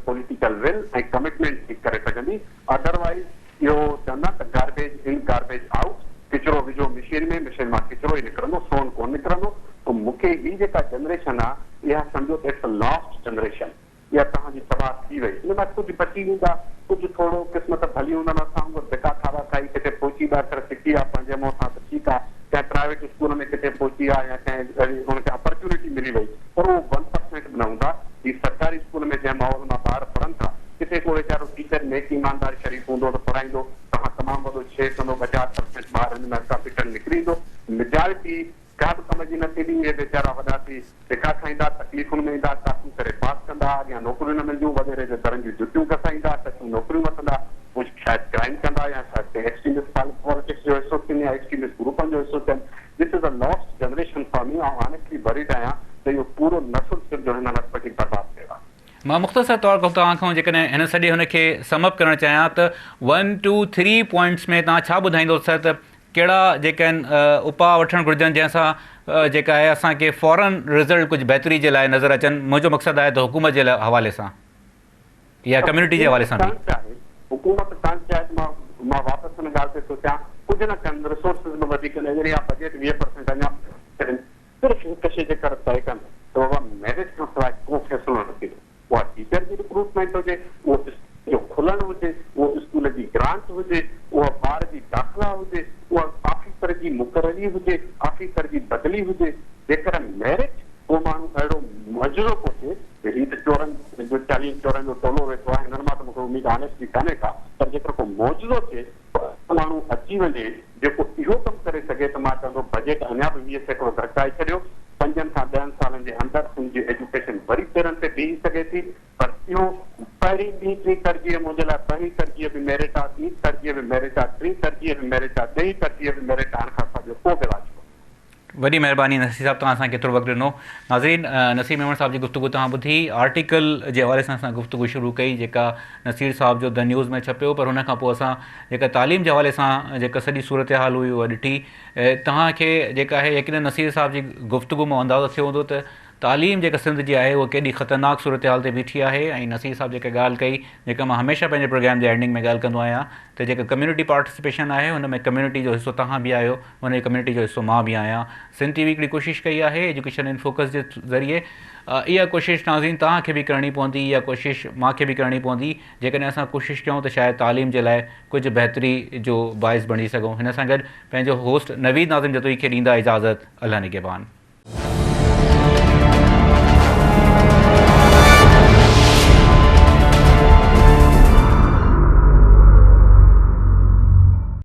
پوليٽيڪل will ۽ commitment ٺيڪ ڪري سگهندي ادروائيز اهو چوندا ته گاربيج ان گاربيج آئوٽ ڪچرو وجهو مشين ۾ مشين مان ڪچرو ئي نڪرندو سون ڪونه نڪرندو ته مونکي هي جيڪا جنريشن آ اها سمجهو ته it's a last generation اها توهان جي تباهه ٿي وئي. ان مان ڪجهه بچي ويندا، ڪجهه ٿورو، قسمت ڀلي هوندن اسان وانگر ڌڪا کاڌا کائي ڪٿي پهچي ٻه اکر سکي آ پنهنجي منهن سان ته ٺيڪ آ، ڪنهن پرائيويٽ اسڪول ۾ ڪٿي پهچي آ يا ڪنهن اهڙي ان کي اپرچونٽي ملي وئي پر اهو ون پرسينٽ به نه هوندا. هي سرڪاري اسڪول ۾ جنهن ماحول مان ٻار پڙهن ٿا، ڪٿي ڪو ويچارو ٽيچر نيڪ ايماندار شريف هوندو ته پڙهائيندو، توهان تمام وڏو ڇيهه ڪندو ٻه چار پرسينٽ ٻار هن ۾ ڪامپيٽنٽ نڪري ايندو، ميجارٽي ڪا به ڪم جي نه ٿيندي، اهي ويچارا وڏا ٿي ڌڪا کائيندا، تڪليفن ۾ ايندا، ٽاڪون ڪري پاس ڪندا، اڳيان نوڪريون نه ملنديون، وڏيري جي درن جون جتيون گسائيندا، ڪچيون نوڪريون وٺندا، ڪجهه شايد ڪرائيم ڪندا يا شايد ڪنهن ايڪسٽريمسٽ پاليٽڪس جو حصو ٿين يا ايڪسٽريمسٽ گروپن جو حصو ٿين. This is a lost generation for me, آئون آنيسٽلي وريڊ آهيان ته اهو پورو نسل صرف جو هن لٽپٽي برباد ڪيو آهي. مان مختصر طور توهان کان جيڪڏهن هن سڄي هن کي سم اپ ڪرڻ چاهيان ته ون ٽو ٿري پوائنٽس ۾ توهان ڇا ٻڌائيندو سر ته ڪهڙا جيڪي آهن اپاء وٺڻ گهرجن جنهن سان جيڪا آهي اسان کي فورن رزلٽ ڪجهه بهتري جي لاء نظر اچن منهنجو مقصد آهي ته حڪومت جي حوالي سان يا ڪميونٽي جي حوالي سان به. حڪومت ڪرڻ چاهي ته مان مان واپس ان ڳالهه تي ٿو چان ڪجهه نه ڪن ريسورسز به وڌيڪ نه ڏين يا بجيٽ 20 پرسنٽ اڃا ڇڏين صرف هڪ شي جيڪر طئي ڪن ته بابا ميرٽ کان سواء ڪو فيصلو نه ٿيندو. اها ٽيچر جي رڪروٽمينٽ هجي، اهو اسڪول جو کلڻ هجي، اهو اسڪول جي گرانٽ هجي، اها ٻار جي داخلا هجي، اها آفيسر جي مقرري هجي، آفيسر جي بدلي هجي، جيڪر ميرٽ ڪو ماڻهو اهڙو معجزو ڪو ٿئي ته هي ته چورن جو 40 چورن جو ٽولو ويٺو آهي هنن مان ته مون کي اميد آنيسٽلي ڪانهي ڪا پر جيڪر ڪو معجزو ٿئي ڪو اهڙو ماڻهو اچي وڃي جيڪو اهو ڪم ڪري سگهي ته مان چوندو بجيٽ اڃا به 20% گهٽائي ڇڏيو، پنجن کان ڏهن سالن جي اندر سنڌ جي ايجوڪيشن وري پيرن تي بيهي سگهي ٿي پر اهو پهرين ٻي ٽين ترجيح منهنجي لاء پهرين ترجيح به ميرٽ آ، ٻي ترجيح به ميرٽ آ، ٽين ترجيح به ميرٽ آ، ڏهين ترجيح به ميرٽ آ، ان کان سواء ٻيو ڪو به علاج ڪونهي. وڏي مهرباني نصير صاحب توهان اسان کي ايترو وقت ڏنو. ناظرين نصير ميمڻ صاحب جي گفتگو توهان ٻڌي آرٽيڪل جي حوالي سان اسان گفتگو شروع ڪئي جيڪا نصير صاحب جو the news ۾ ڇپيو پر ان کان پوء اسان جيڪا تعليم جي حوالي سان جيڪا سڄي صورتحال هئي اها ڏٺي توهان کي جيڪا آهي يقينن نصير صاحب جي گفتگو مان اندازو ٿيو هوندو ته تعليم جيڪا سنڌ جي آهي اها ڪيڏي خطرناڪ صورتحال تي بيٺي آهي ۽ نصير صاحب جيڪا ڳالهه ڪئي جيڪا مان هميشه پنهنجي پروگرام جي اينڊنگ ۾ ڳالهه ڪندو آهيان ته جيڪا ڪميونٽي پارٽيسپيشن آهي ان ۾ ڪميونٽي جو حصو توهان به آهيو ان ڪميونٽي جو حصو مان به آهيان سنڌ ٽي وي هڪڙي ڪوشش ڪئي آهي ايجوڪيشن ان فوڪس جي ذريعي اها ڪوشش ناظرين توهان کي به ڪرڻي پوندي اها ڪوشش مان کي به ڪرڻي پوندي جيڪڏهن اسان ڪوشش ڪيون ته شايد تعليم جي لاء ڪجهه بهتري جو باعث بڻجي سگهون هن سان گڏ پنهنجو هوسٽ نويد ناظم جتوئي کي ڏيندا اجازت الله نگهبان.